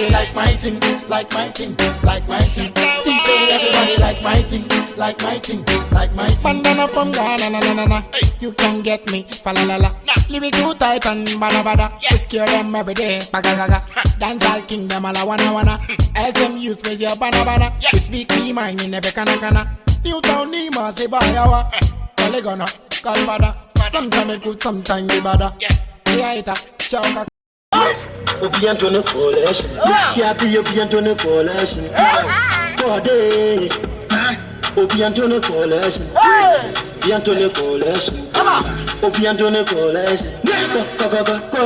Everybody like my thing, like my thing, like my thing. See, say everybody like my thing, like my thing, like my thing. Bandana from Ghana, na na na na. You can get me, fa la la la. Lyric too tight and bada bada. We scare them every day, baga gaga. Dancehall king, them all a wanna wanna. SM youth, raise your banana banana. We speak we mind in every kana kana. Newtown, Nima, say bayawa. Polygono, Calvada. Sometime it good, sometime it bada. Yeah, it a choke. Obi Antony Coalition. Happy Obi Antony Coalition. Body. Obi Antony Coalition. Obi Antony Coalition. Obi Antony Coalition. Go go go go go.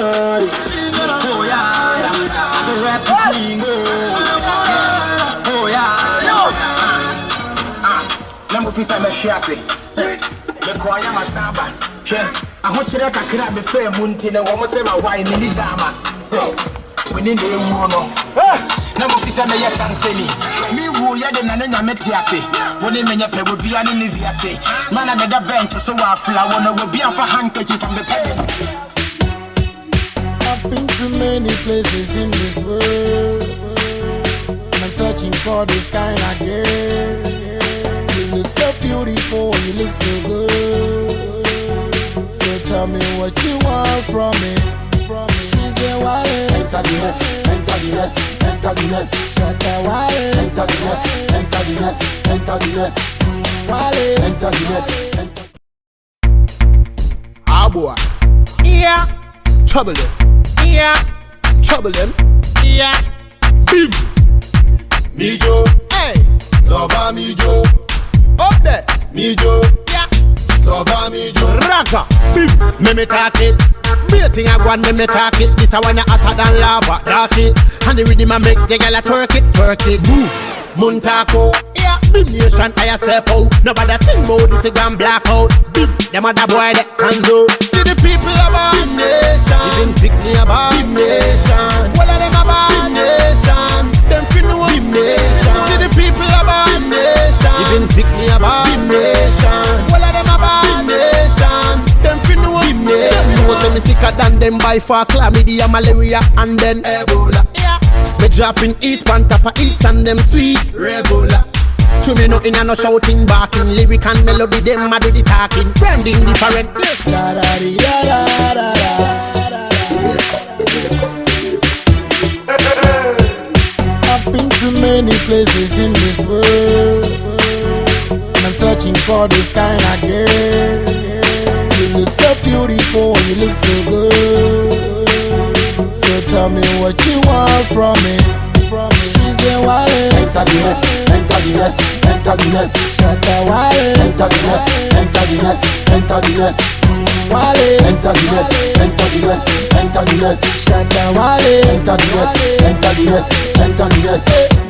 Oh yeah. So rap single. Oh yeah. Na mo fi sɛ mɛhwe ase mekɔɔyɛ masaba hwɛ ahokyerɛ kakra a mefaa mu nti ne wɔ mo sɛ mawae meni daama woni na ɛwuo no na mo fi sɛ mɛyɛ sansani mewuo yɛde na ne Nyame te ase wo ne menyɛ pɛ wɔbia ne ne wiase mana meda bench so wɔ afla wɔ no wɔbi amfa handkerchief ambɛpɛ. I've been to many places in this world. And I'm searching for this kind of girl. You look so beautiful, you look so good. So tell me what you want from me. She said, Wale. Enter the net, enter the net, enter the net. Shatta Wale. Enter the net, enter the net, enter the net. Wale. Enter the net. Enter. Ah boy. Yeah. Trouble them. Yeah. Trouble them. Yeah. Bim. Mijo, Hey. ça va Mijo, Up there. Mijo, Yeah. ça va Mijo. Ragga. Bim. Me me talk it. Be a thing I want me me talk it. This a one hotter than lava. That's it. And the rhythm I make the gyal a twerk it, move. Muntako. Yeah. Bim nation I a step out. Nobody think about this a grand blackout. Bim. Them other boy that can zo. See the people about Bim nation. Even pick me about Bim nation. Well of them about Bim nation. Them fi know Bim nation. See the people about Bim nation. Even pick me about Bim nation. Well of them about Bim nation. Them fi know Bim nation. Know say me sicker than them by far. Chlamydia, malaria, and then Ebola. Yeah. Me dropping each pan top of each and them sweet Regular. To me no inna no shouting, barking, lyric and melody them a do the talking. Branding different. Yes. Da da di da da da da. I've been to many places in this world. And I'm searching for this kind of girl. You look so beautiful, you look so good. So tell me what you want from me. She said, Wale. Enter the net, enter the net, enter the net. Shatta Wale. Enter the net, enter the net, enter the net. Wale. Enter the net, enter the net, enter the net. Shatta Wale. Enter the net, enter the net, enter the net.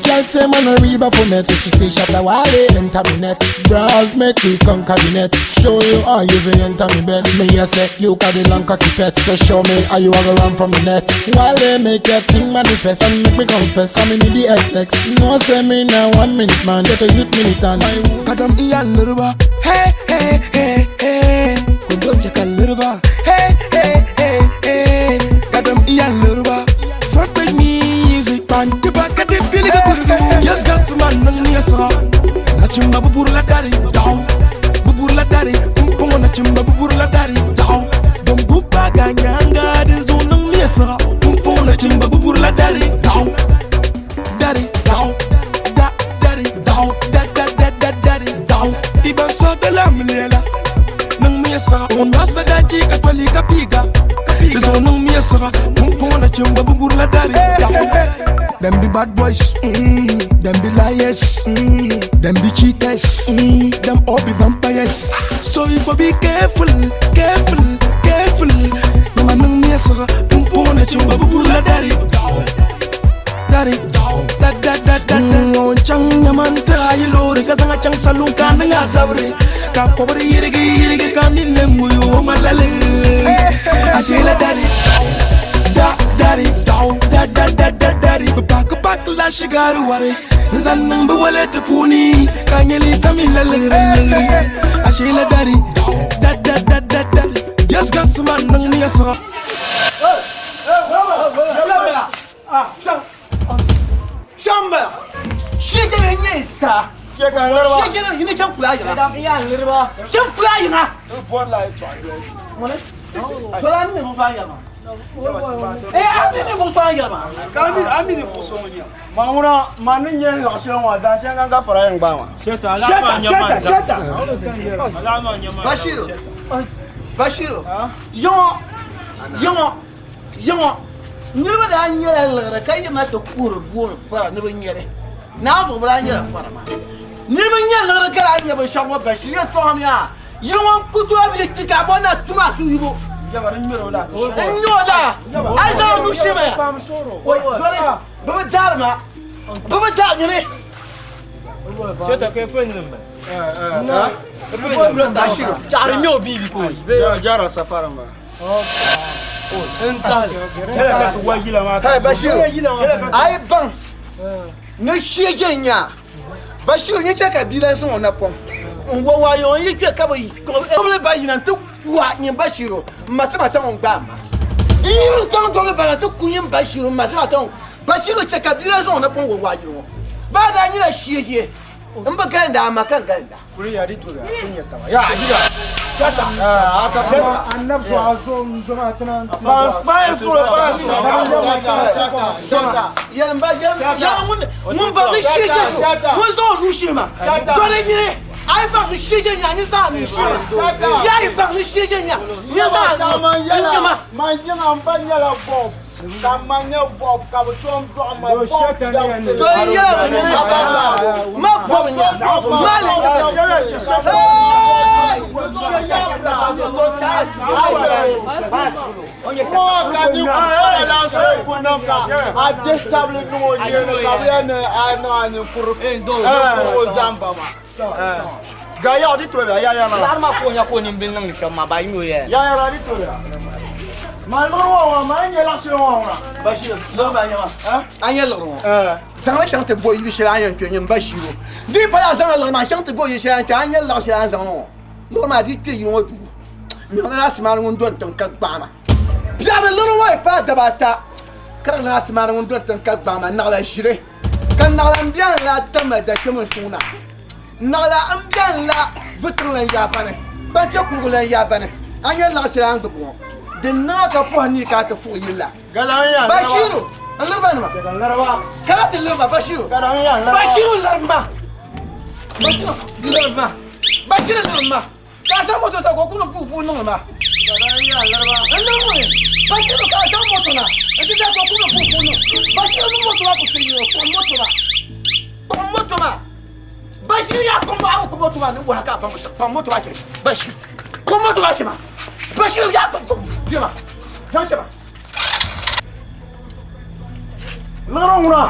Girl say man a real baphomet, so she say Shatta Wale, enter me net. Bras make we conquer the net. Show you how you be enter me bed. Me here say you got the long cocky pet, so show me how you a go run from the net. Wale make your thing manifest and make me confess. I'm in the XX. No say me now 1 minute man, get a youth minute and. Kadam iya lirba. Hey hey hey hey. Kundon chaka lirba. Hey hey hey hey. Kadam iya lirba. Front page music pan. Tiba kati pili ka kudu. Yes gas man nang niya sa. Nachimba bubur la dari down. Bubur la dari. Kumpongo nachimba bubur la dari down. Dom bumpa ganyanga de zon nang niya sa. Kumpongo nachimba bubur la dari down. Dari down. Da dari down. Da da da da dari down. Iban so de la mlela. Nang miya sa. On wasa daji ka twali ka piga. De zon nang miya sa. Kumpongo nachimba bubur la dari down. Them be bad boys, them be liars, them be cheaters, them all be vampires. So you for be careful, careful, careful. No man nang miya sa. Kumpongo nachimba bubur la dari. Dari, da da da da da. On chang nyaman ta yi lori ka zanga chang salun ka nga sabre. Ka kobri yirigi yirigi ka ni lemu yo malale. Ashela dari. Da dari da da da da dari. Bak bak la shigaru ware. Zannan bu wale te puni. Ka nyeli kamila le. Ashela dari da da da da da. Yes gas man nang ni yasa. chaŋ bala. Shee jɛli n nyɛ saa. Shee jɛli yini chaŋ kula yiŋa. Chaŋ kula yiŋa. Sola mi ni so yɛrima. Eh, a mi ni so yɛrima. Ka a mi ni so ŋɔ Ma ŋuna ma ni nyɛ zaɣ shɛli ŋɔ daa shɛŋa ka fara yɛn gbaai maa. Sheta, sheta, sheta. Bashiru, Bashiru, yiŋɔ, yiŋɔ, yiŋɔ. Niriba daa nyɛla liɣiri ka yirina ti kuhiri booni fara ni bɛ nyɛli. Naa zuɣu bi daa nyɛla fara maa. Niriba nyɛ liɣiri ka daa nyɛ binshɛɣu ŋɔ Bashiru yɛltɔɣa mi yaa. Yiŋɔ n-ku tooi bi kpi ka a bɔri ni a tum a suhuyubu. N nyɛ o la. A yi zaŋ o nuu shee ma ya. Oi, sorry, bɛ bi daari ma. Bɛ bi daari nyini. Chaɣiri nyɛ o biibi ko. Jara safari ma. Hey, Bashiru, a yi baŋ ni shee je nya. Bashiru nyɛ chɛ ka bia lan zaŋ o napɔŋ n wa waa yɔŋ yi kpe ka bi dobili ba yina nti ku a nyin Bashiru m ma sima taŋ n gbaai ma. N yi zaŋ dobili ba na ti ku nyin Bashiru m ma sima taŋ Bashiru chɛ ka bia lan zaŋ o napɔŋ wa waa yili ŋɔ. Baa daa nyɛla shee je n bi galinda a ma ka n galinda. Kuli ya di tobi a kun nyɛ taba. Ya ajiga. Shata. Aka Annab so a so n zoma tina. Bayan sura bayan sura. Soma yɛn ba yɛn yɛn ŋun ŋun baŋ ni shee je so ŋun zaŋ o nuu shee ma dɔni nyini a yi baŋ ni shee je nya ni zaŋ a nuu shee ma ya yi baŋ ni shee je nya ni zaŋ a nuu n nyɛ ma. Ma yiŋa n ba nyɛla Bob ka ma nyɛ Bob ka bi so n dɔɣi ma Bob Dawson. To n yɛla bi nyini ma Bob nya ma le Hey! Ŋɔ ka ni ku la so ku niŋ ka a dihi tabili niŋ o nyeeni ka bi yɛn ni a niŋ a ninkuri o zamba ma. Ga ya di tobi ya ya na. Lari maa ka o nya ka o nimbil niŋdi shɛm maa ba yi o ya. Ya ya di tobi. Ma liɣiri ŋɔ ŋɔ ma nyɛ laɣ shɛli ŋɔ ŋɔ. Bashiru liɣiri maa nyɛ ma a nyɛ liɣiri ŋɔ zaŋli chaŋ ti bo yili shɛli a yɛn kpɛ nyɛ n Bashiru di yi pala a zaŋla liɣiri maa chaŋ ti bo yili shɛli a yɛn kpɛ a nyɛ liɣiri shɛli a ni zaŋ ŋɔ liɣiri maa di kpɛ yili ŋɔ duu miɣili asimaani ŋun doni tiŋ ka gbaai ma biɛɣuni liɣiri ŋɔ yi paai daba ata ka di niŋ asimaani ŋun doni tiŋ ka gbaai ma naɣila ʒiri ka naɣila n biɛni la damma dakpɛm n suŋ na naɣila n biɛni la vitiŋ lan yaa bani kpanchɛ kurugu lan yaa bani a nyɛ liɣiri shɛli a ni gbubi ŋɔ din niŋa ka pɔhim ni ka a ti fuɣi yili la Bashiru n liriba nima kana ti liriba Bashiru Bashiru lirima Bashiru lirima Bashiru lirima ka a zaŋ moto sa ka o kuni fuufuu niŋli ma n niŋ ŋuni Bashiru ka a zaŋ moto na n ti sa ka o kuni fuufuu niŋ Bashiru ni moto maa ku ti yi o kpuɣi moto maa kpuɣi moto maa Bashiru yaa kpuɣi maa a ku moto maa ni wahi ka a paŋ moto maa chɛ Bashiru kpuɣi moto maa chɛ ma Bashiru yaa kpuɣi chɛ ma zaŋ chɛ ma. Liɣiri ŋuna.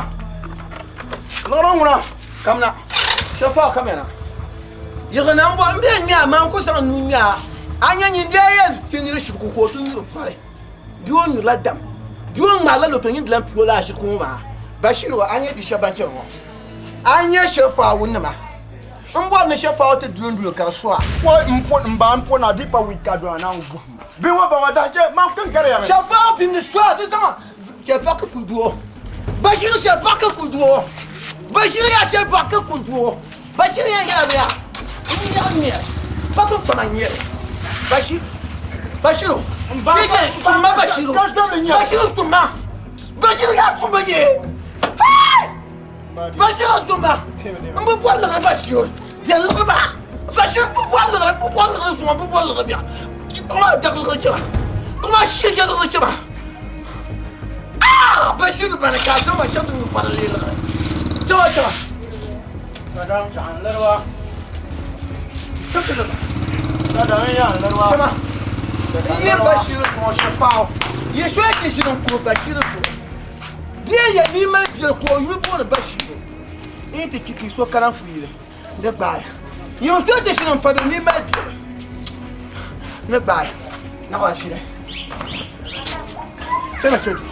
Liɣiri ŋuna. Kamina shɛfa kamina yiɣi na n bɔ n bɛ nya maa n ku zaŋ nuu nya a nya nyin dee yɛn ti niri shiriku ka o ti nyuri vari bia o nyurila dam bia o ŋmaarila loto nyin dilan pio la shiriku ŋɔ maa Bashiru a nya bia shɛba ban chɛni ŋɔ a nya shɛfa nima n bɔri ni shɛfa ti duli n duli ka di sɔa. Ko n po n ba n po na di pa wi ka dɔna na n guhi ma. Bi ŋɔ ba ŋɔ daa chɛ ma kin gari ya mi. Shɛfa bi ni sɔa ti zaŋ chɛ baki ku duo Bashiru chɛ baki ku duo Bashiru yaa chɛ baki ku duo Bashiru yaa nyɛla biya n nyaɣa ŋmɛri baki kpama ŋmɛri Bashiru Bashiru shege summa Bashiru Bashiru summa Bashiru yaa summa nyɛ Bashiru summa n bi bɔri liɣiri Bashiru diɛn liɣiri maa Bashiru n bi bɔri liɣiri n bi bɔri liɣiri summa n bi bɔri liɣiri biɛɣu kpaŋ daɣi liɣiri chɛma kpaŋ shege liɣiri chɛma ah Bashiru bani ka a zaŋ ma chaŋ ti nyu vari lee liɣiri chɛma chɛma Kadam chaŋ liriba. chaŋ ti liriba Kadam ya liriba. chɛma n yɛ Bashiru sɔŋɔ shɛfaaw yi so ti ʒini n kuri Bashiru so bia yɛ ni mali biɛli ka o yuli booni Bashiru n yi ti kpi so kana ku yili ni gbaai yin so ti ʒini n fadi ni mali biɛli ni gbaai naɣa ʒini chɛma chɛ duu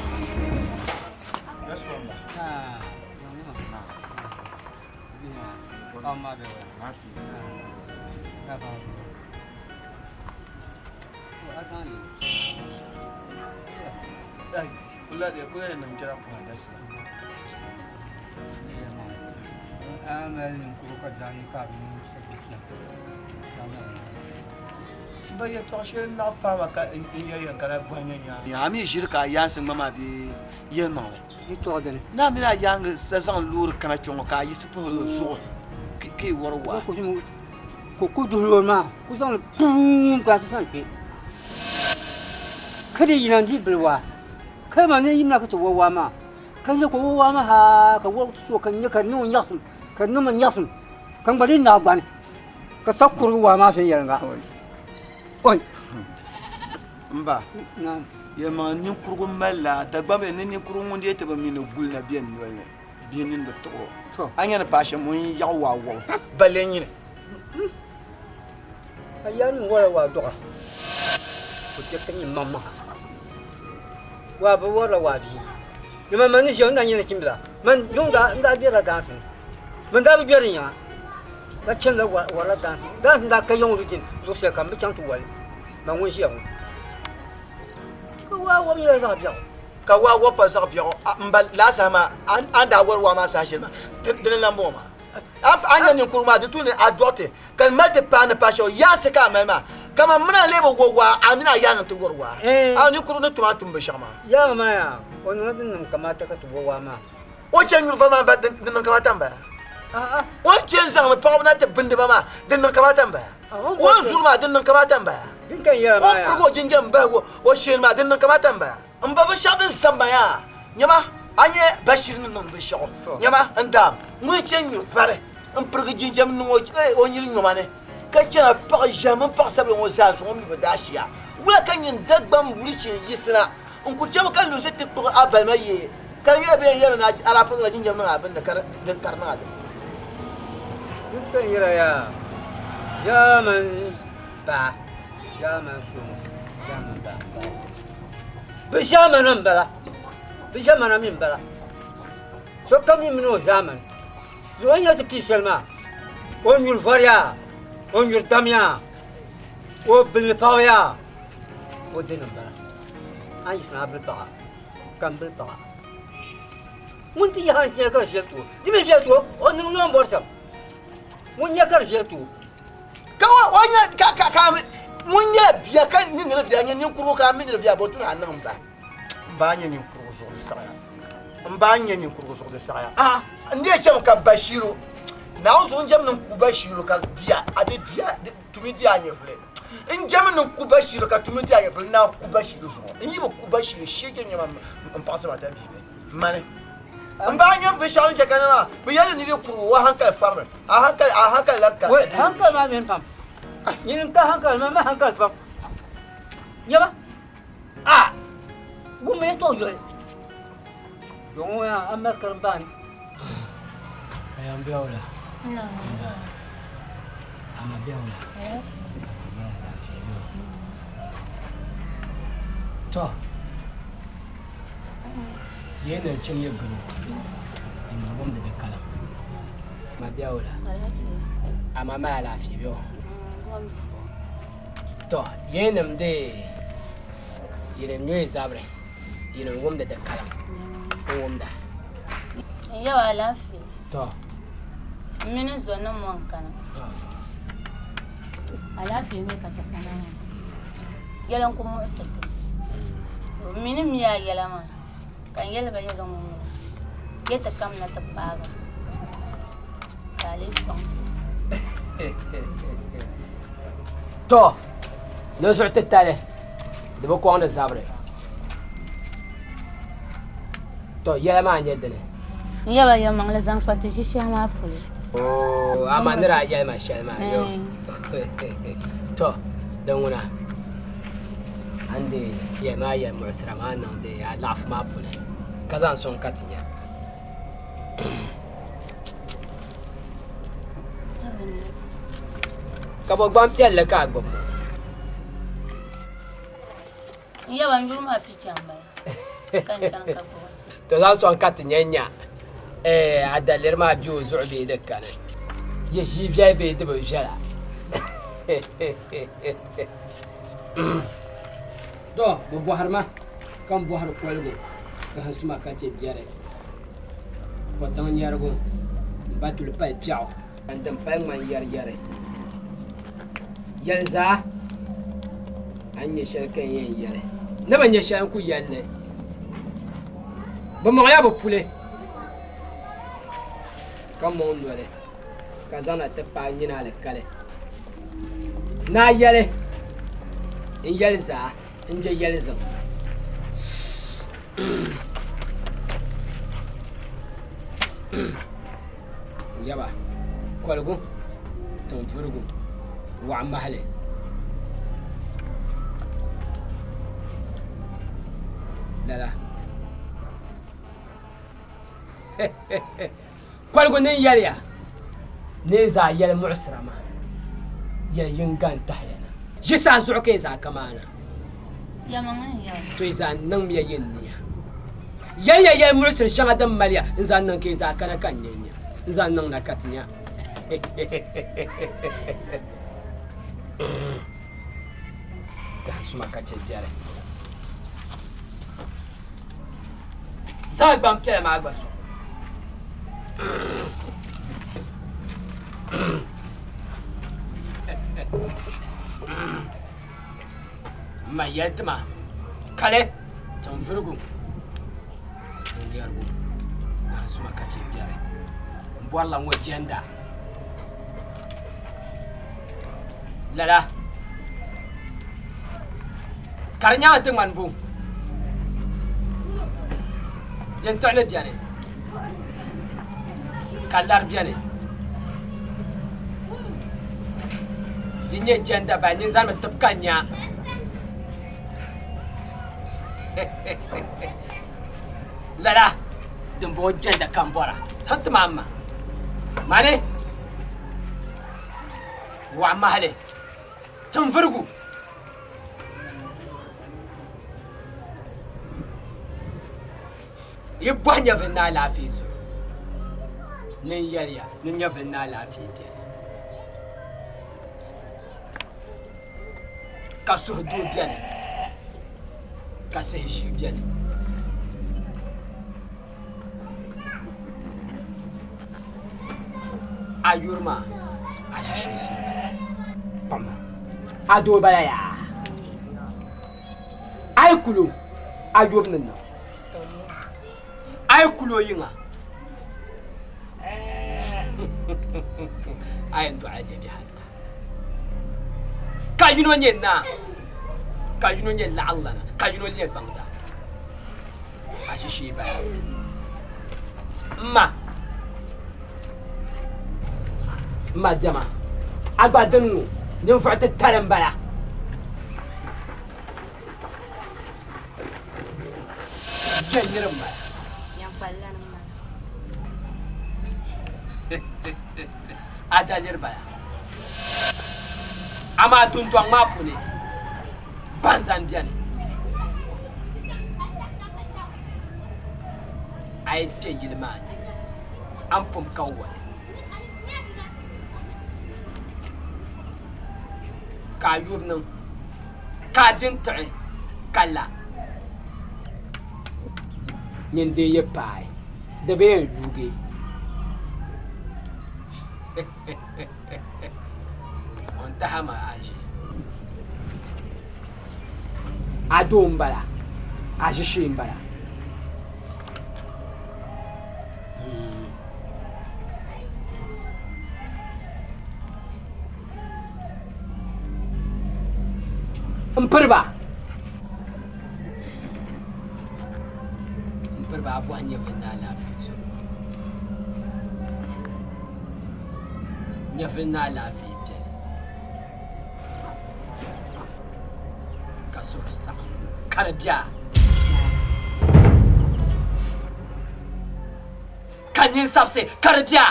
A mali ninkurigu ka biɛɣu yi ka a bi niŋ sabi shɛm. N ba yɛltɔɣa shɛli n naɣ paai ma ka n yɛli yɛn kana bɔhi nyɛ nyaa. A mi ʒiri ka a yaansi ŋma maa bee yɛlimaŋli? Yɛltɔɣa dini. Naa mini a yaaŋa sa zaŋ loori kana kpe ŋɔ ka a yiɣisi puhiri o zuɣu ka yi wari waa. Ka o ku duhi loori maa ka o zaŋ li puum ka a ti zaŋ kpe. Ka di yina n-di bili waa. Ka man ni yimina ka ti wa waa maa. Ka n ʒe ka o wa waa maa haa ka wɔɣi ti so ka n nya ka di niŋ o nyaɣisim ka di niŋ ma nyaɣisim ka n gba dii naai gbani. Ka sa kurigi waa maa viɛnyɛliŋga. Oi! M ba, yɛlimaŋli ninkurigu malila Dagbamba ni ninkurigu ŋun dee ti bi mi ni guli na be noli ni bia nini bi tiɣir o. A nya ni paai shɛm ŋun yaɣi waa wɔbu balle nyini. A yaa ni wala waa dɔɣa o chɛ ka nyɛ maŋmaŋa. Waa bi warila waa bia. Dama man ni ʒiya n daa nyɛ nachimbila, man yuŋ daa n daa gbɛrila daansi ni. Ban daa bi gbɛri nyaŋa ka chanila warila daansi. Daansi daa ka yiŋ rijin zuɣu shɛli kam bɛ chaŋ ti wali man ŋun ʒiya ŋɔ. Ka waa wɔbu nyɛla zaɣ biɛɣu. Ka waa wɔbu pa zaɣ biɛɣu. M ba laa saha maa a ni daa wari waa maa saha shɛli maa dini n-lan bɔŋɔ maa. A nya ninkurigu maa di tu ni a dɔɣiti ka di mali ti paai ni paai shɛli yaansi ka a mali maa kaman mini a lee bi wari waa a mini a yaaŋa nti wari waa. A ninkurigu ni tum a ni tum binshɛɣu maa. Yaaŋa maa yaa o niŋla din niŋ kamaata ka ti wari waa maa. O chɛ nyuri vari maa m-ba din niŋ kamaata m-bala. O ni chɛ n-zaŋdi paɣiba na ti bindi ba maa din niŋ kamaata m-bala. O ni zuri maa din niŋ kamaata m-bala. O ni pirigi o jinjam m-bahi o sheeni maa din niŋ kamaata m-bala. M ba binshɛɣu din zab ma yaa, nyama, a nya Bashir ni niŋ binshɛɣu, nyama, n daam ŋun chɛ nyuri vari m-pirigi jinjam niŋ o nyili nyoma ni ka chana paɣ ʒiɛhi mini paɣ sabila ŋɔ zaa zuɣu m mi bi daa shia. Wula ka nyin Dagbaŋ bulichini yiɣisina n-ku chɛmi ka lunsi ti kpuɣi a balima yee, ka di nyɛla bɛ yɛn yɛrimi ni a daa pirigila jinjam niŋ a bini ni ka din kari niŋ a dini? Din ka n yɛra yaa, ʒiɛmani baa, ʒiɛmani so ŋɔ, ʒiɛmani baa m-bala. Bɛ ʒiɛmani m-bala, bɛ ʒiɛmana mi m-bala. Sokam mi mini o ʒiɛmani. Zuɣu o ni nya ti pii shɛli maa, o nyuri vari yaa, o nyuri dam yaa, o bilini paɣaba yaa, o dini m-bala. A ni yiɣisi ni a bili paɣa, ka m bili paɣa. Ŋun ti yaha n-nya ka di viɛli ti o, di mi viɛli ti o, o niŋ ni o ni bɔri shɛm. Ŋun nya ka di viɛli ti o. Ka o nya ka ka ka ŋun nyɛla bia ka mi ni di viɛla nyɛ ninkurigu ka a mi ni di viɛla bɔ tuni a niŋ m ba. M ba nyɛ ninkurigu zuɣu di saɣiya. M ba nyɛ ninkurigu zuɣu di saɣiya. N dee chɛmi ka Bashiru Naawuni zuɣu n jɛm ni n ku Bashiru ka di diya a di diya tumi di a nyɛvuli. N jɛmi ni n ku Bashiru ka tumi di a nyɛvuli n naan ku Bashiru zuɣu. N yi bi ku Bashiru shee nyɛ ma m paɣisi ma tabiibi. Mani. M ba nyɛ binshɛɣu ni chɛ ka nima bɛ yɛli ni niriba kuri o hankali farimi. A hankali a hankali labi ka. Wai hankali maa mini pam. Nyini n ka hankali maa ma hankali pam. Yaba a wummi yɛtɔɣ yoli. Zuŋɔ yaa a mali karimbaani. Ayan biɛwula. Ama biɛwula. To. Ye na chim ye garo. Ima wumdi di kalam. Ma biɛwula. Ama ma alaafee biɛw. To, yinim dee yinim nyooi zabiri, yinim wumdi di kalam n wumda. N yaba alaafee. To. M mini n zɔnim ŋɔ n-kana. Alaafee mi ka ti kana maa. Yɛli n-ku muɣisiri ti. To m mi ni mi a yɛla maa ka n yɛli ba yɛliga ŋɔ ŋuna yɛ ti kamina ti paagi ka a lee sɔŋ ti. To, ni zuɣu titali di bi kɔŋdi zabiri. To, yɛla maa n-nyɛ dini. N yaba yɛlimaŋli zaŋ kpa ti ʒishɛhi maa polo. Oo, amaa ni daa yɛli ma shɛli maa yo. To, din ŋuna, a ni dii yɛli ma a yɛli muɣisira maa niŋ di a laɣifu maa puuni, ka zaŋ sɔŋ ka ti nya. Ka bɔ gbampiɛlli ka a gbubi ŋɔ? N yaba n yuri maa picha m-bala ka n chaŋ ka gbubi. To zaŋ sɔŋ ka ti nya nya a daliri maa be o zuɣu bee di kani. Yi ʒii viɛli bee di bi viɛla. To bɛ bɔhiri ma ka m bɔhiri koligu ka n suma ka chɛ biɛri kɔtiŋ nyɛrigu. M ba tuli pali piɛɣu ka n din pali ŋmani yɛriyɛri. Yɛli zaa a ni nya shɛli ka n yɛn yɛli. Ni bi nya shɛli n ku yɛli li. Bɛ mɔŋya bɛ puli ka mɔŋ noli ka zaŋna ti paai nyini alikali. Naa yɛli n yɛli zaa n je yɛli ziŋ. Yaba koligu tiŋ vurigu waɣa mahali lala koligu ni yɛliya ni zaa yɛli muɣisira maa yɛli yinga n tahiya na ʒi saa zuɣu ka yi zaa kamaana To yi zaa niŋmiya yi nia. Yɛliya yɛli muɣisiri shɛŋa din maliya n-zaŋ niŋ ka yi zaa kana ka n nya nya n-zaŋ niŋ na ka ti nya. Gahi suma ka chɛ biɛri. Zaa gbampiɛla maa gba so. M ma yɛli ti ma, Kali tiŋ vurigu tiŋ yɛrigu nahi suma ka chɛ biɛri. M bɔrila ŋɔ jɛnda lala ka di nyaŋ ti ŋmani buŋ din tiɣili beni ka lari beni di nyɛ jɛnda ba nyin zanimi tib ka nya lala din bɔŋɔ jɛnda ka n bɔra zaŋ ti ma a ma mani waɣa mahali tinvurigu Yi bɔhi nyɛvili ni alaafee zuɣu, ni n yɛli ya ni nyɛvili ni alaafee beni, ka suhudoo beni, ka suhuʒii beni. A yuri maa, a ʒishee shee bala. Kpaŋma, a doo bala yaa. A yi kul o, a yobu ni niŋ. A yi kul o yiŋa, a yɛn dɔɣila dabiɛhi ata. Ka yino nyɛ naa, ka yino nyɛ laɣilana, ka yino leei baŋda. A ʒishee bala. M ma, m ma diɛma, a gba dini ŋɔ, ninvuɣ titali m-bala. Jɛ niri m-bala. Nyankpalilana m-bala. A daliri bala. Amaa dundɔŋ maa puuni banza m-beni. A yi kpe yili maa ni, a ni pom ka wali. Ka a yobu niŋ. Ka a di n-tiɣi ka la. Nyin dee yi paai, di bi yɛn yuugi. O ni tahi a ma a ʒi. A doo m-bala, a ʒishee m-bala. M piri ba m piri ba a bɔhi nyɛvili ni alaafee zuɣu nyɛvili ni alaafee beni ka suhu saɣim ka di be a ka ninsabisi ka di be a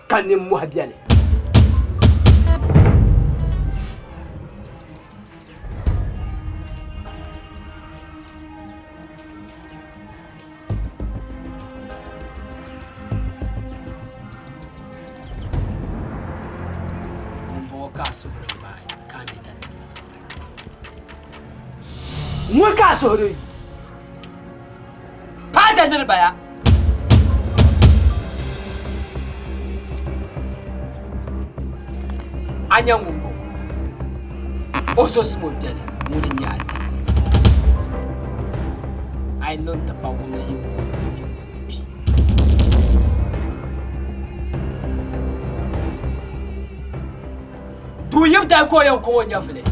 ka nimmohi beni. Ŋumbɔŋɔ ka a suhuri gbaai ka a mi dali. Ŋuni ka a suhuri yu? Paai daliri bala. A nya ŋun bɔŋɔ, o zo simo beni, ŋuni n-nyɛ a dali. A yi niŋ tipawumli yi wuhi o ni o di kpi. Duu yib dali ka o yɛn kɔŋ o nyɛvili.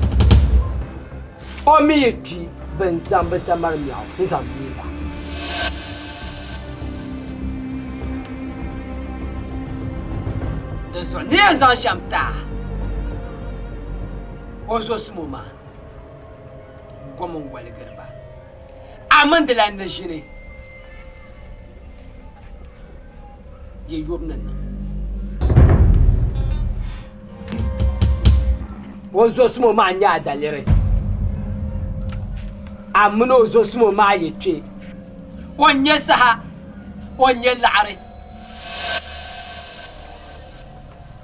O mi yi kpi, bɛ ni zaŋ bɛ samari miɛɣu n-zaŋ mii ba. Dinzuɣu ni yɛn zaŋ shɛm ti a, o zo simo maa, gom n-woligiri ba. A mini di lan ni ʒini yi yobu ni niŋ. O zo simo maa n-nyɛ a daliri. A mini o zo simo maa yi kpe, o nya saha, o nya laɣiri.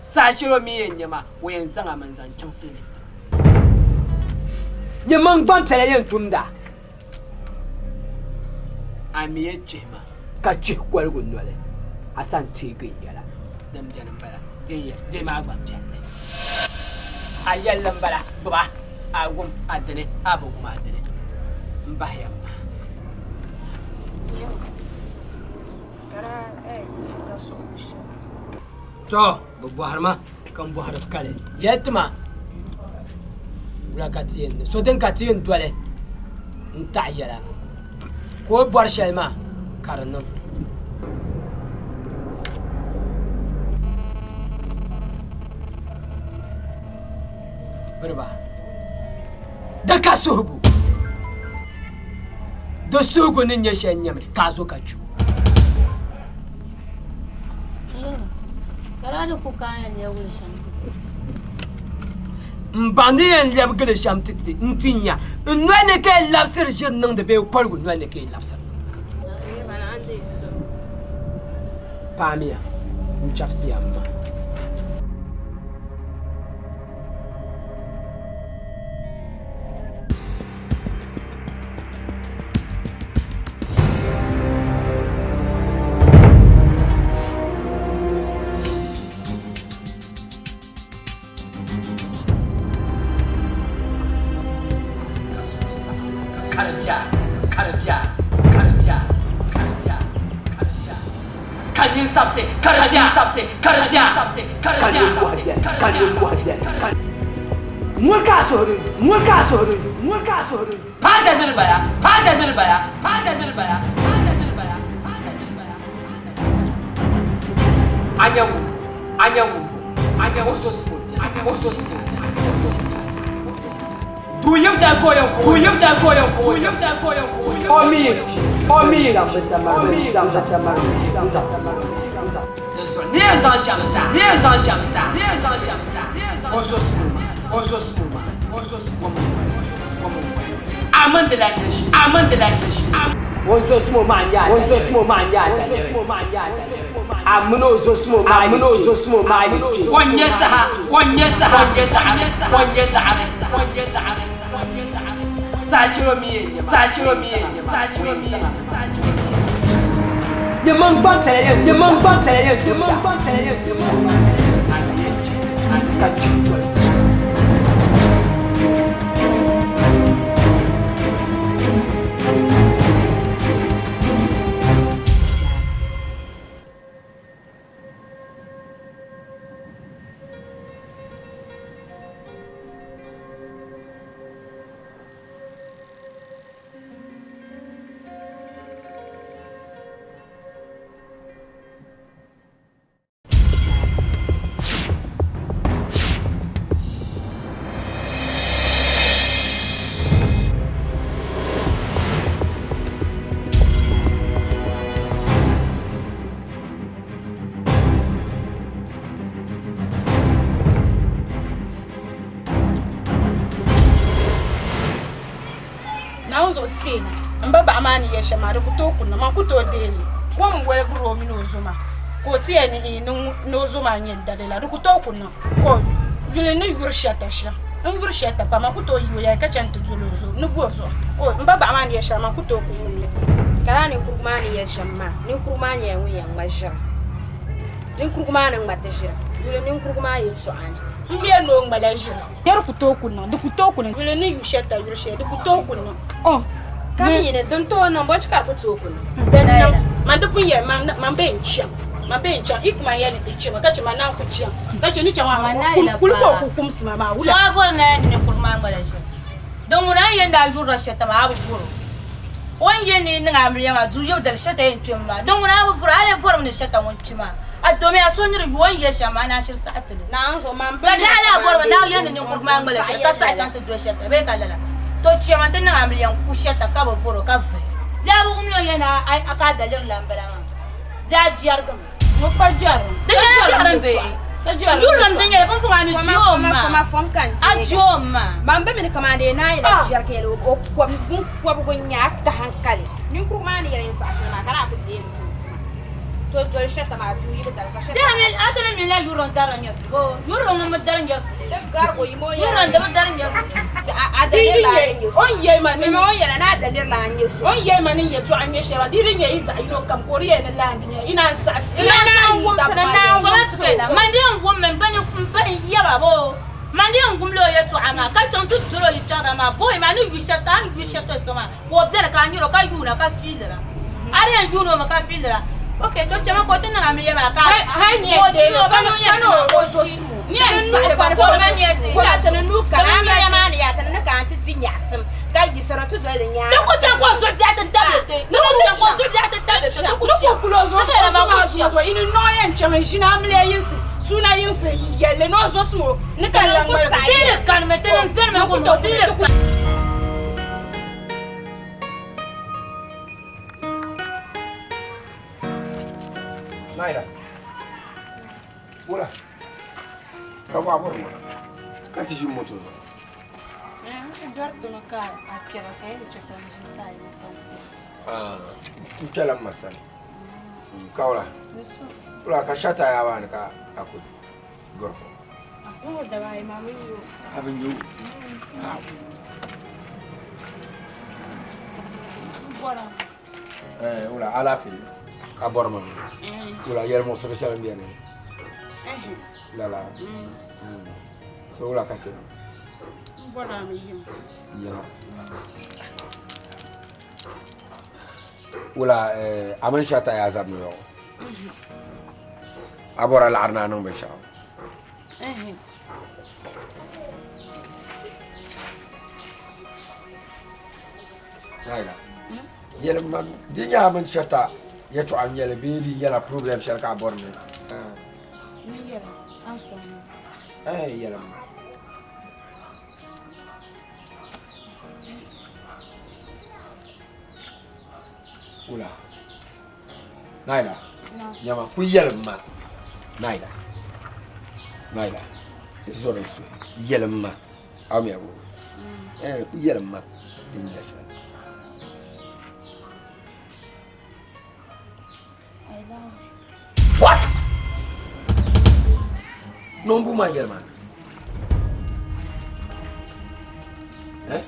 Saha shɛli o mi yɛn nya ma, o yɛn zaŋ a mi n-zaŋ chaŋ silimiin tiŋ. Nyɛ gbampiɛla yɛn tumda. A mi yɛn chihi ma ka chihi koligu noli, a sani teegi n yɛla. Din beni m-bala, deemi a gbampiɛlli. A yɛlli m-bala, gbiba, a wum a dini, a bi wum a dini. M bahi ya m-maa. Tɔ! Bɛ bɔhiri ma ka m bɔhiri kali. Yɛli ti ma, wula ka ti yɛn niŋ? So din ka ti yɛn doli n-taɣi yɛla ka o bɔri shɛli maa ka di niŋ. Biriba, di ka suhigu. Di suhigu ni nyɛ shɛli nyɛmi ka a zo ka chɛ o. M baŋ ni yɛn lɛbigili shɛm ti ti n-ti nya n noli ni ka yi labisiri ʒiri niŋdi bee koligu noli ni ka yi labisiri niŋdi. Paamiya n chɛbisiya m ma. Ŋɔ ka a suhuri ŋɔ ka a suhuri ŋɔ ka a suhuri Paada niri bala, paada niri bala, paada niri bala, paada niri bala, paada niri bala. A nya ŋun, a nya ŋun bo, a nya o zo simo bia, o zo simo bia, o zo simo bia, o zo simo bia. Duu yim dali ka o yɛn ko o, yim dali ka o yɛn ko o, yim dali ka o yɛn ko o. O mi yi kpi, o mi yi kpi, o mi yi kpi. Dinzuɣu ni yɛn zaŋ shɛm zaa, ni yɛn zaŋ shɛm zaa, ni yɛn zaŋ shɛm zaa, ni yɛn zaŋ. O zo simo maa, o zo simo maa, o zo simo maa, o zo simo maa. A mini di lan ni ʒi, a mini di lan ni ʒi. O zo simo maa n-nyɛ a, o zo simo maa n-nyɛ a, o zo simo maa n-nyɛ a. A mini o zo simo maa yi kpe, o zo simo maa yi kpe. O nya saha, o nya saha, o nya laɣiri, o nya laɣiri, o nya laɣiri, o nya laɣiri. Saha shɛli o mi yɛn nya ma, saha shɛli o mi yɛn nya ma, saha shɛli o mi yɛn nya ma, saha shɛli o mi yɛn nya ma. Yɛmaŋ gbampiɛla yɛn, yɛmaŋ gbampiɛla yɛn, yɛmaŋ gbampiɛla yɛn, yɛmaŋ gbampiɛla yɛn. A mi yɛn chɛ, a mi ka chɛ toli. Naawuni zuɣu sikpeeni m ba baɣa maa ni yɛli shɛm maa di ku tooi ku niŋ man ku tooi deei li kom n-woligiri o mini o zo maa ka o ti yɛli ni ii ni o zo maa n-nyɛ n dali la di ku tooi ku niŋ o yuli ni yuri shɛta shɛm n yuri shɛta pam man ku tooi yi o yɛli ka chani ti doli o zo ni bo zuɣu o m ba baɣa maa ni yɛli shɛm man ku tooi ku wum li. Ka lala ninkurigu maa ni yɛli shɛm maa ninkurigu maa nyɛla ŋun yɛn ŋma ʒiri ninkurigu maa ni ŋma ti ʒiri yuli ninkurigu maa yɛltɔɣa ni. N mi ni o ŋmala ʒiri. Di ku tooi ku niŋ, di ku tooi ku niŋ. Yuli ni yu shɛta yuri shɛli, di ku tooi ku niŋ. Oh. Ka mi yini, din tooi niŋ, bɔchi ka di ku tooi ku niŋ? Din niŋ, man di pun yɛli, man, man bee n-chaŋ, man bee n-chaŋ, yi ku man yɛli ni ti chɛ ma, ka chɛ ma naan ku chaŋ, ka chɛ ni chaŋ maa, kuli ka o ku kumsi ma maa, wula? So a bɔri ni a yɛli ni ninkurigu maa ŋmala ʒiri. Din ŋuna a ni yɛli ni a yurila shɛta maa, a bi bɔr o. O ni yɛli ni yi niŋ amiliya maa, duu yobu dali shɛta yɛn kpemi maa. Din ŋuna a bi bɔr o, a lee bɔrimi ni shɛta ŋun kpi maa. A domi a so ni di yu o ni yɛli shɛm maa, a naan shiri saɣi ti li. Ka daa lahi bɔrimi ni a yɛli ni ninkurigu maa ŋmala shɛli ka saɣi chaŋ ti doli shɛta bee ka lala. To chɛma nti niŋ amiliya n-ku shɛta ka bi bɔr o ka vuhi. Di a bi wum ni o yɛli ni a ka a daliri la m-bala maa. Di a jɛrigimi. Ŋɔ pa jɛrim. Di nyɛla jɛrim bee? Yurilim din nyɛli bini maa mi ji o ma. A ji o ma. Man bi mi ni kamani dee naa yɛla jɛri ka yɛli o kɔbigu n-nyɛ a ka hankali. Ninkurigu maa ni yɛli yɛltɔɣa shɛli maa ka daa ku deei li tum tuma. To doli shɛta maa duu yi bi dali ka shɛta maa. A ti mi la yurilim darila nyɛvili boo? Yurilim ŋun bi dari nyɛvili. Di garigi o yima o yɛla. Yurilim di bi dari nyɛvili. A daliri la n-nyɛ so. O ni yɛli ma ni. O yɛla ni a daliri la n-nyɛ so. O ni yɛli ma ni n yɛltɔɣa n-nyɛ shɛli maa di di nyɛ yi zaɣ yino kam ka o di yɛli ni lahi di nyɛ yi naan saɣi yi naan saɣi yi tab maa yɛla. Man di yɛn wummi m ba n yɛba boo man di yɛn wumla o yɛltɔɣa maa ka chaŋ ti doli o yɛltɔɣa maa booyi maa ni yu shɛli ka a ni yu shɛli to so maa ka o beni ka a nyari o ka yuuna ka fiilira a di yɛn yuuni o mi ka fiilira ok to chɛmi ka o ti niŋ amiliya maa ka a o ti o ba ni o yɛn ti maa ka o ti Ti ku chaŋ ka o zo biɛɣu ti tabili ti. Ti ku chaŋ ka o zo biɛɣu ti tabili ti. Ti ku chaŋ. Ni ku kul o zo o maa yi ni noo yɛn chaŋ n-ʒini amiliya yinsi suuna yinsi yɛlli ni o zo sum o ni ka lan ŋmaligi. Ti di kanimi, tinim benimi ŋun o ti di kanimi. Naila. Wula. Ka bɔ a bɔri ŋɔ ka ti ʒi moto zuɣu. Dɔri ka a kpɛra ka yɛn chɛ ka n ʒi ka a yi ka N kpɛla m ma sani. Ka wula? Wula ka shata yaa maa ni ka a ku gɔrifo. A bi nyu. Wula alaafee a bɔri ma wula yɛli muɣisiri shɛli n beni lala so wula ka ti yiŋa wula a mini shata yaa zabimi yɔɣu a bɔra laɣiri ni a niŋ binshɛɣu Naila yɛlim ma di nyɛ a mini shɛta yɛtɔɣa n nyɛli bee di nyɛla problem shɛli ka a bɔri ni yɛlim ma wula Naila nyama ku yɛlim ma Naila Naila zɔri n suhi yɛlim ma a mi abu eh ku yɛlim ma din nyɛ shɛli what nombu maa yɛli ma eh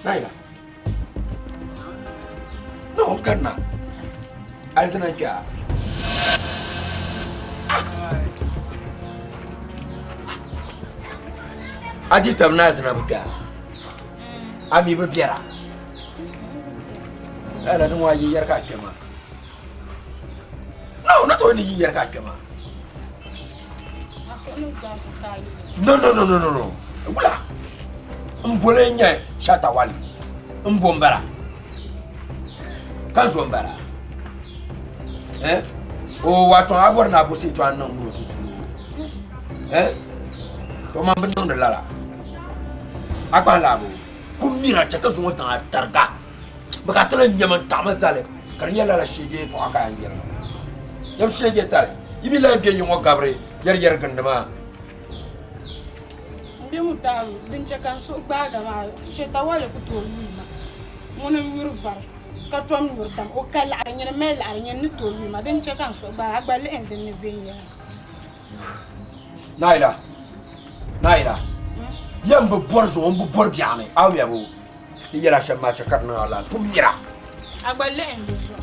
Naila no n kanna alizina n kpɛ a A di tabi ni alizina bi kpɛ a a mi bi biɛra lala ni ŋɔ a yi yɛri ka a kpɛ maa no ni tooi ni yi yɛri ka a kpɛ maa no no no no no no wula n boli n nyɛ shatawali n bo n bala ka zo n bala eh o wato a bɔri ni a bo shee a niŋ muro sunsuuni eh so man bi niŋdi lala a kpahi laabu ku mira chɛ ka zuŋɔ zaŋ a tariga bi ka tila nyɛma n taɣama zali ka di nyɛ lala sheege yɛltɔɣa ka a yɛn yɛli yɛm sheege tali yi bi lahi bɛ yi ŋɔ gabiri yɛri yɛri gindi maa N bɛ mu taɣibu din chɛ ka n suhu gbaaga maa shɛtawali ku tooi yuli ma ŋuni n-yuri vari ka tom nyuri dam o ka laɣiri nyini m-mali laɣiri nyini ni tooi yuli ma din chɛ ka n suhu gbaaga a gba lihi n din ni viɛnyɛla. Naila Naila yɛm bi bɔri zuɣu n bi bɔri biɛɣuni a wɛbu ni yɛla shɛm maa chɛ ka di niŋ a laasi ku mira A gba lihi n di zuɣu.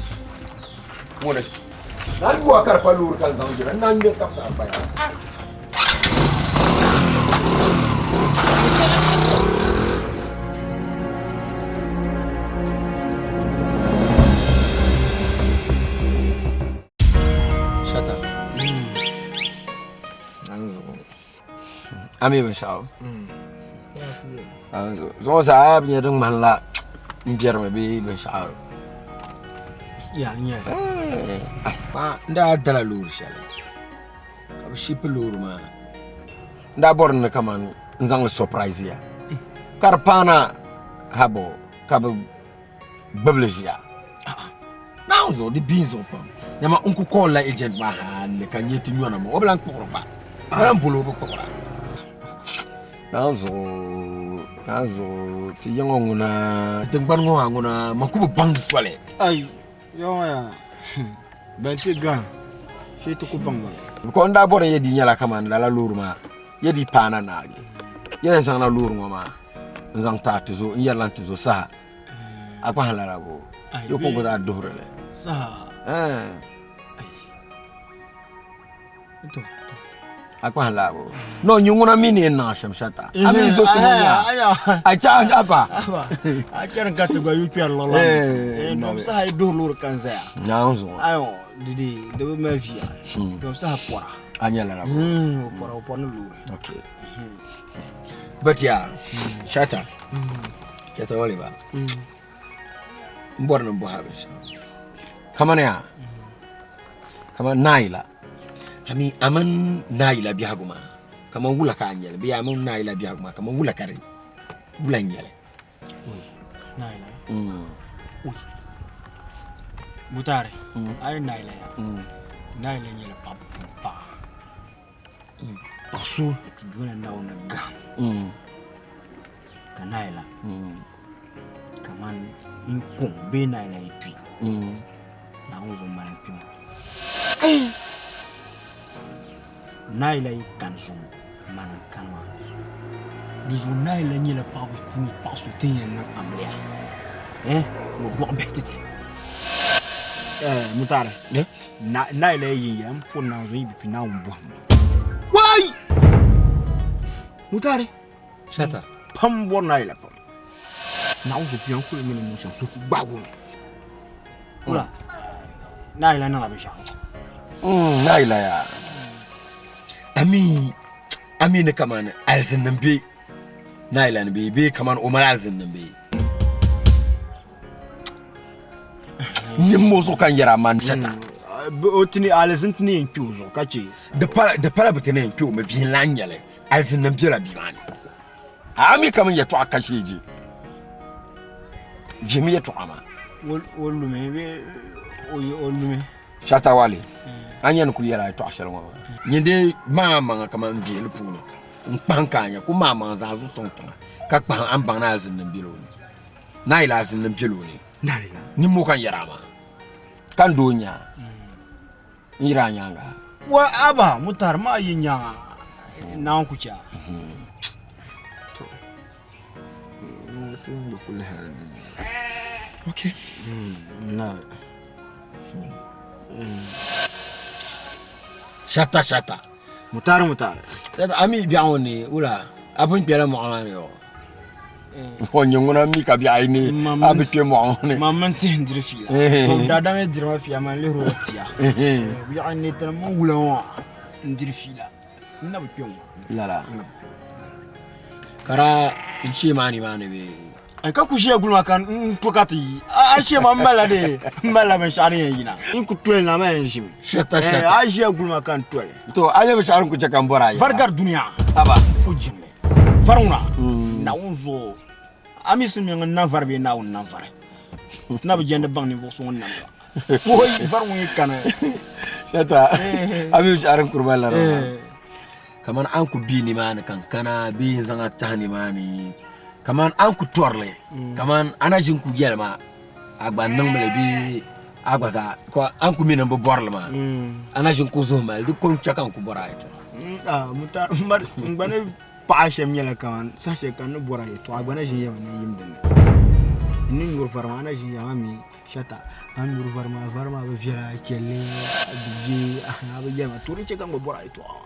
Ŋuni na yuwa ka di pa loori ka n zaŋ jira n na ŋmɛ kabisa a gbaya. Shata. A mi binshaɣu? Zuɣu zaa bi nyɛ din ŋmanila n biɛrimi bee binshaɣu. Ya n nyɛ. N daa dala loori shɛli ka bi shipi loori maa. N daa bɔri ni kamani n zaŋli surprise ya ka di paana habo ka bi gbubili ʒiya. Naawuni zuɣu di bia zuɣu pam. Nyama n ku call la agent maa hali ka nyɛ ti nyɔna ma o bi lan kpuɣiri gba. O bi lan boli o bi kpuɣira. Naawuni zuɣu Naawuni zuɣu ti yiŋɔ ŋuna tingbani ŋɔ maa ŋuna man ku bi baŋ di soli. Ayi yɔŋɔ yaa ban ti gahim shee ti ku baŋ ba. Because n daa bɔri yɛ di nyɛla kaman lala loori maa yɛ di paana naagi yɛ yɛn zaŋla loori ŋɔ maa n zaŋ ti a tizo n yɛrila n tizo saha a kpahi lala bo yi ku bi daa duhiri li a kpahi lala bo no nyi ŋuna mi ni yɛn niŋ shɛm shɛta a mi zo so ŋun nya a chɛ a ba a chɛri ka ti gba yu kpɛri lɔla dɔm saha yi duhiri loori kan zaya naawuni zuɣu ayo didi di bi mali viya dɔm saha pɔra a nyɛ lala bo o pɔra o pɔri ni loori okay but yaa shata Chɛta wali ba n bɔri ni n bɔhi a binshɛɣu kamani yaa kamani naayila ami a mini naayila biɛhigu maa kamani wula ka a nyɛli bee a mini naayila biɛhigu maa kamani wula ka di wula n nyɛli naayila mutari a yi naayila yaa naayila nyɛla paɣaba puuni paɣa Paɣa so ti dola Naawuni gahim ka naayila kamani n kom bee naayila yi kpi Naawuni zuɣu mali n kpima naayila yi kani zuŋɔ mani n kani maa di zuɣu naayila nyɛla paɣaba puuni paɣa so ti ni yɛn niŋ amiliya ka o dɔɣi bihi ti ti mutari naayila yi yin ya n puri Naawuni zuɣu yi bi kpi Naawuni bɔhim ma wai mutari shata pam bɔri naayila pam Naawuni zuɣu kpiya n kuli mini niŋ shɛm so ku gbaagi o mi wula naayila niŋla binshɛɣu naayila yaa ami ami ni kamani alizinnim be naayila ni bee bee kamani o mali alizinnim bee Nimmoo zuɣu ka n yɛra man shɛta. O tini alizin ti ni yɛn kpe o zuɣu ka chɛ. Di pala bi ti ni yɛn kpe o mi vihin lan nyɛli alizin nim bela bia maa ni. A mi ka min yɛtɔɣa ka sheeji vihimi yɛtɔɣa maa. O lumi bee o lumi. Shata Wali, a nya ni ku yɛla yɛtɔɣa shɛli ŋɔ maa. Nyin dee maŋ a maŋa kaman n vihili puuni n kpahim ka a nya ku maŋ a maŋa zaŋ a zuɣu sɔŋ tiŋa ka kpahim a ni baŋ ni alizin nim bela o ni. Naayila azinnim bela o ni. Nimmoo ka n yɛri a maa, ka n doo nya n yiri a nyaaŋa. Wa aba mutari maa yi nyaŋa Naawuni ku chɛ a. Okay. Shata shata. Mutari mutari. Shata a mi biɛɣu ŋɔ ni wula a pun kpɛla mɔɣu maa ni yɔ. O nyɛ ŋuna mi ka biɛɣu yi ni a bi kpɛ mɔɣu ŋɔ ni. Ma mini tihi n-diri fiila. Daadam yi diri ma fiila man lihiri o tia. Biɛɣu ni tini mini wula ŋɔ n-diri fiila. N na bi kpɛ ŋɔ. Lala. Ka daa n shee maa ni maa ni bee. Ka ku ʒiya guli ma ka n to ka ti yi. A shee ma m malila dee m malila binshɛɣu din yɛn yina. N ku toli na maa yɛn ʒimi. Shata shata. A ʒiya guli ma ka n toli. To a nyɛ binshɛɣu din ku chɛ ka n bɔri a yɛla. Vari gari dunia. Haba. Fu jiŋli. Vari ŋuna. Naawuni zuɣu. A mi si mi ŋun nam vari bee Naawuni nam vari. Ti na bi jɛndi baŋ ninvuɣ so ŋun nam ba. Woi vari ŋun yi kani. Shata a mi binshɛɣu din kuri ma lari maa. Kamani a ni ku be nimaani ka n kana bee n zaŋ a tahi nimaani kamani a ni ku tɔri li kamani a na ʒini ku yɛli ma a gba niŋmi li bee a gba zaa ka a ni ku mi ni n bi bɔri li maa a na ʒini ku zuhi mali di ko n-chɛ ka n ku bɔri a yɛtɔɣa. N gba ni paɣa shɛm nyɛla kamani saha shɛli ka n ni bɔri a yɛtɔɣa a gba na ʒini yɛli ma ni n yim dinni n ni nyuri vari maa a na ʒini yɛli ma mi Shata a ni nyuri vari maa vari maa bi viɛla a chɛli a di bɛ a bi yɛli ma to din chɛ ka n gba bɔri a yɛtɔɣa maa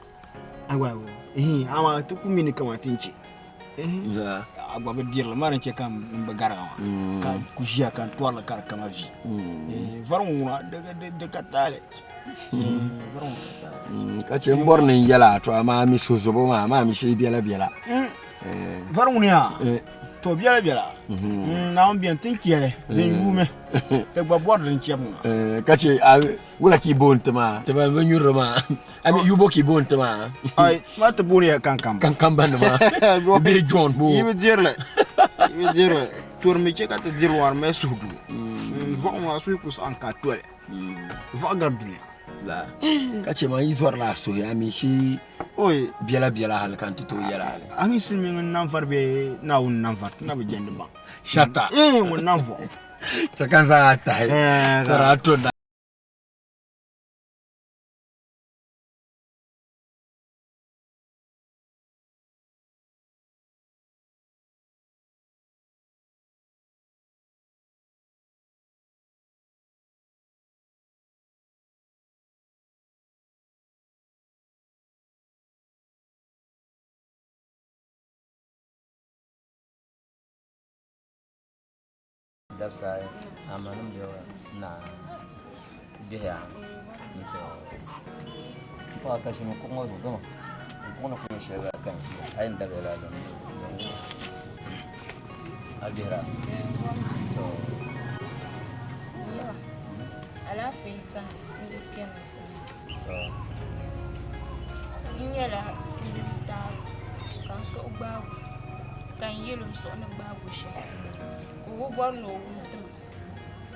a gba ihin amaa ti ku mi ni kamani ti ni chɛ. A gba bi dirili maa din chɛ ka n bi gariga maa ka n ku ʒiya ka n tɔrili ka di kama vi. Vari ŋɔ ŋuna di ka taali. Vari ŋɔ ka taali. Ka chɛ n bɔri ni n yɛla to amaa mi suhuzubo maa amaa mi shee biɛla biɛla. Vari ŋuni yaa to biɛla biɛla. Naawuni beni ti ni chɛli din yuumi ti gba bɔri din chɛbu ŋɔ. Ka chɛ wula ka i booni ti maa ti ban bi nyurili maa ami yubo ka i booni ti maa. Ai ma ti booni ya kankamba. Kankamba nima bee John bo. Yi bi dirili yi bi dirili tori mi chɛ ka ti diri ŋɔ di mali suhudoo. Vɔɣu ŋɔ a suhu ku saɣim ka a toli vɔɣu gari dunia. La ka chɛ maa yi zɔrila a suhi a mi shee biɛla biɛla hali ka n ti tooi yɛla hali. A mi silimiingi n nam vari bee Naawuni n nam vari ti na bi jɛndi baŋ. Shata. Ŋun nam vɔɣu. Chɛ ka n zaŋ a tahi sara a to na. Dabisa ayi amanim bɛ na ti biɛhiya nti paɣa ka ʒimi kuɣu ŋɔ zuɣu dama n kuɣu ni ku nyɛ shɛli la ka n ʒiya a yɛn dabiya laa zuɣu a gbihira to Alaafee ka n di kpɛma N nyɛla din taai ka n suhu gbaagi o ka n yɛl o n suhu ni gbaagi o shɛm ka o bi bɔri ni o wum ti ma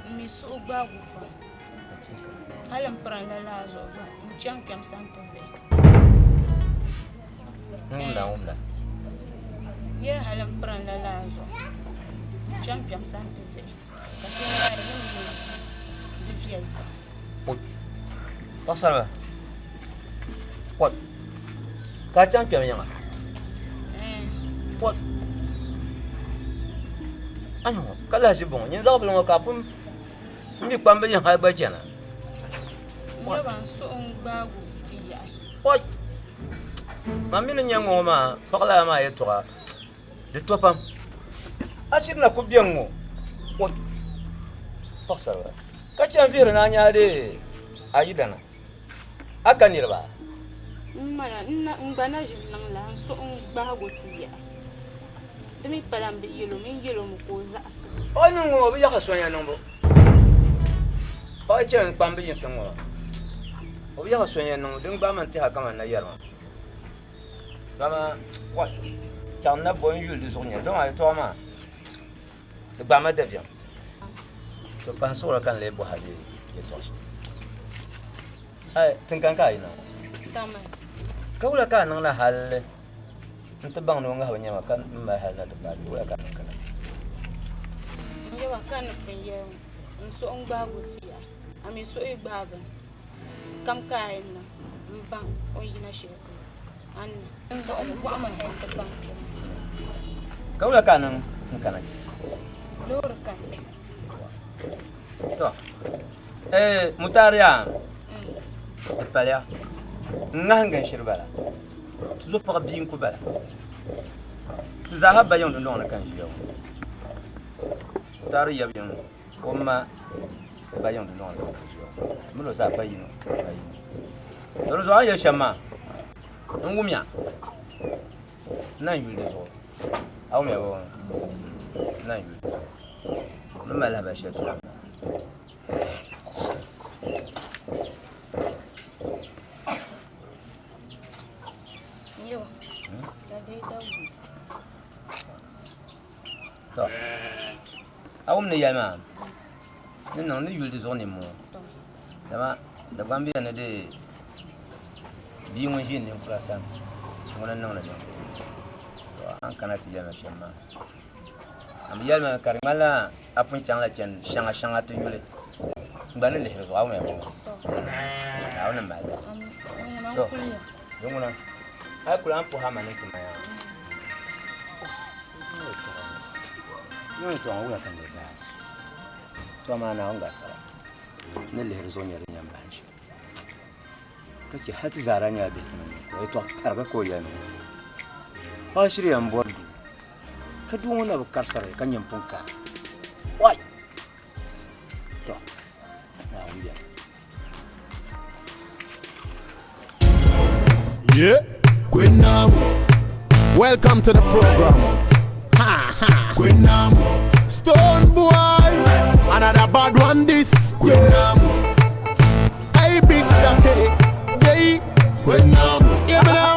n mi suhu gbaagi o pam hali n pirinla laa zuɣu gba n chaŋ kpɛm sani ti vihi yee hali n pirinla laa zuɣu n chaŋ kpɛm sani ti vihi ka kpɛm maa di ni mi di viɛli pam. Paɣasarili pɔt ka a chaŋ kpɛm yiŋa pɔt a ni ŋɔ ka lahi ʒi bɔŋɔ nyin zaɣ bili ŋɔ ka a pun n mi kpambi yiŋa hali gba chana pɔt man mi ni nyɛ ŋɔ maa paɣa lala maa yɛltɔɣa di to pam a shiri na ku beni ŋɔ o paɣisarili ka chani vihiri ni a nya dee a yidana a ka niriba? M mana n gba na ʒi niŋ la n suhu n-gbaagi o ti yaɣi. Di mi pala m bi yɛl o mi n yɛl o mi ka o zaɣisi. Paɣa niŋ ŋɔ o bi yaɣi sonya niŋbu. Paɣa chani kpambi yinsi ŋɔ maa o bi yaɣi sonya niŋbu din gbaai ma n-tɛha kaman na yɛri maa. Dama wa chaŋ na bo n-yuli di zuɣu nya dama a yɛtɔɣa maa di gbaai ma dabiɛm. To pahi suɣuri ka n lee bɔhi a di yɛtɔɣ shɛli. Ai, tiŋkani ka a yina? Tamale. Ka wula ka a niŋ na hal nti baŋ ni o ŋahibu nyɛ ma ka m mali hal na ti paai bɛ? Wula ka a niŋ kana? N yaba ka n ni pun yɛli ŋɔ, n suhu n-gbaagi o ti yaɣi, a mi suhu yi gbaagi ni kam ka a yɛn niŋ m-baŋ o ni yina shɛli polo. Ka wula ka a niŋ n kana kpe? Loori ka n kpe. To, ee Mutari yaa, di paliya, n ŋahingi n shiri bala, ti zo paɣa bia n-ku bala. Ti zaaha ba yiŋ dundɔŋ ni ka n ʒiya ŋɔ. Mutari yab yiŋ o ma ba yiŋ dundɔŋ ni ka n ʒiya ŋɔ. Mini o zaa ba yino, ba yino. To di zuɣu a ni yɛli shɛm maa, N wumya n na yuli di zuɣu a wumya bɔ n na yuli di zuɣu n ni mali lahabali shɛli tira To a wum ni yɛli maa ni niŋ ni yuli di zuɣu nimmoo dama Dagbaŋ bɛ ni di bia ŋun ʒi ninkura sani ŋuni n niŋdi niŋbu to a ni kana ti yɛli ma shɛm maa a mi yɛli ma ka di ŋmanila a pun chaŋla chɛni shɛŋa shɛŋa ti yuli n gba ni lihiri zuɣu a wumya bɔ Naawuni ni mali to di ŋuna a yi kuli a ni puhi a ma ni ti ma yaa to amaa Naawuni gafara ni lihiri zuɣu nyɛ din yɛn bahi shɛm ka chɛ hali ti zaa daa nyɛla bihi ti ni niŋ ka yɛtɔɣa pariga ka o yɛli ni paɣa shiri yɛn bɔri duu Ka doo ŋɔ na bi kari saraya ka nyɛ m pun kari. Wai! Tɔ, Naawuni beni. Yeah. Gwenamu. Welcome to the program. Ha ha. Gwenamu. Stone boy. Another bad one this. Gwenamu. Hey big Sake. Hey. Gwenamu. Yeah, but now.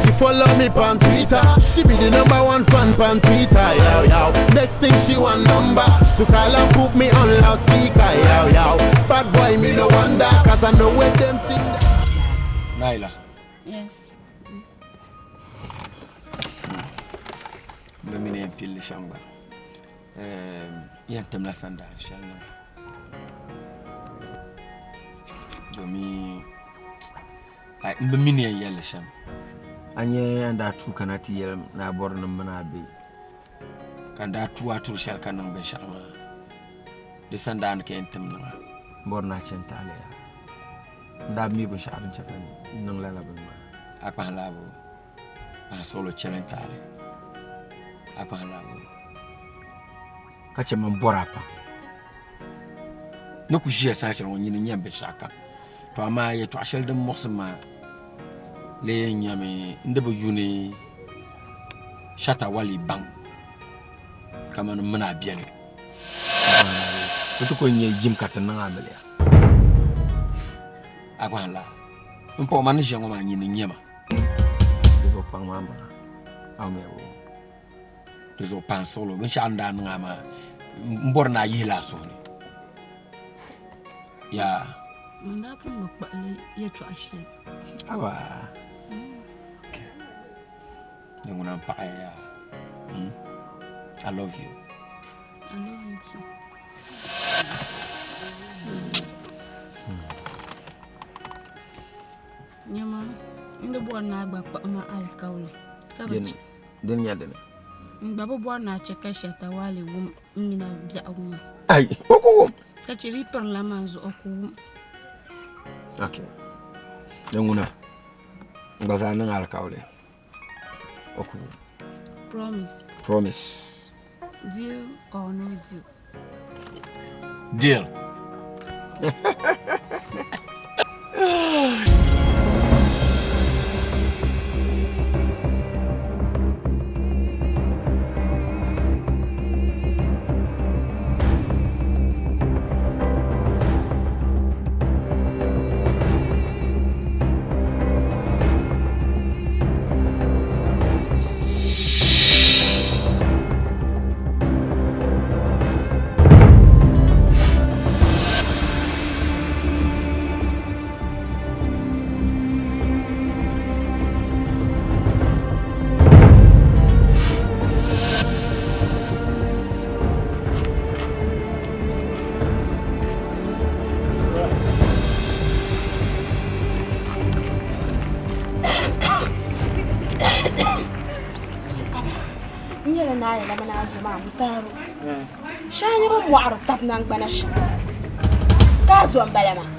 She follow me on Twitter. She be the number one fan on Twitter. Yow yow. Next thing she want number to call and put me on loudspeaker. Yow yow. Bad boy me no wonder, 'cause I know where them think. Naila. Yes. Bɛ mini yɛn pilli shɛm gba yɛn timla sandaani shɛli niŋ domin n bi mi ni yɛn yɛlli shɛm. A nyɛ a ni daa tuui kana ti yɛli ni a bɔri ni m mini a be, ka n daa tuui a turi shɛli ka niŋ binshɛɣu maa, di sandaani ka yɛn tim niŋ a. M bɔri ni a chani taali yaa. N daa bi mi binshɛɣu din chɛ ka n niŋ lala bini maa. A kpahim la a bo paɣa suɣulo chani taali. A kpahim la a bo ka chɛ ma m bɔri a pam. Ni ku ʒiya saha shɛli ŋɔ nyini n-nyɛ m binshɛɣu kam. To amaa yɛtɔɣ shɛli din muɣisi ma lee yɛn nyɛmi n di bi yu ni Shatta Wale baŋ kamani m mini a beni. Di ti ku nyɛ yim ka ti niŋ amiliya. A gbahi la m paɣ ma ni ʒiya ŋɔ maa nyini n-nyɛ ma. Di zuɣu kpaŋ maa m-bala. Amiliya bɔ? Di zuɣu pahi n suɣilo binshɛɣu n daa niŋ a maa m bɔri ni a yihi li a suhu ni. Yaa. N daa pun bi kpahi li yɛtɔɣa shɛli. Awa. Ni ŋuna m paɣa ya yaa. I love you. I love you too. Nyama, n di bɔri ni a gba kpahi ma alikauli. Ka bi chɛ. Din nyɛ dini? N gba bi bɔri ni a chɛ ka Shatawale wum m mini a biɛhigu maa. Ai, o ku wum. Ka chɛ di yi pirila man zuɣu, o ku wum. Ok. Din ŋuna, n gba zaa niŋ alikauli. O ku wum. Promise. Promise. Deal or no deal? Deal. N nyɛla naa yɛla mini a zo maa mutaaro. Shɛhi nyɛ bɛ mɔɣiri tab naŋgbana shɛm ka a zo m-bala maa.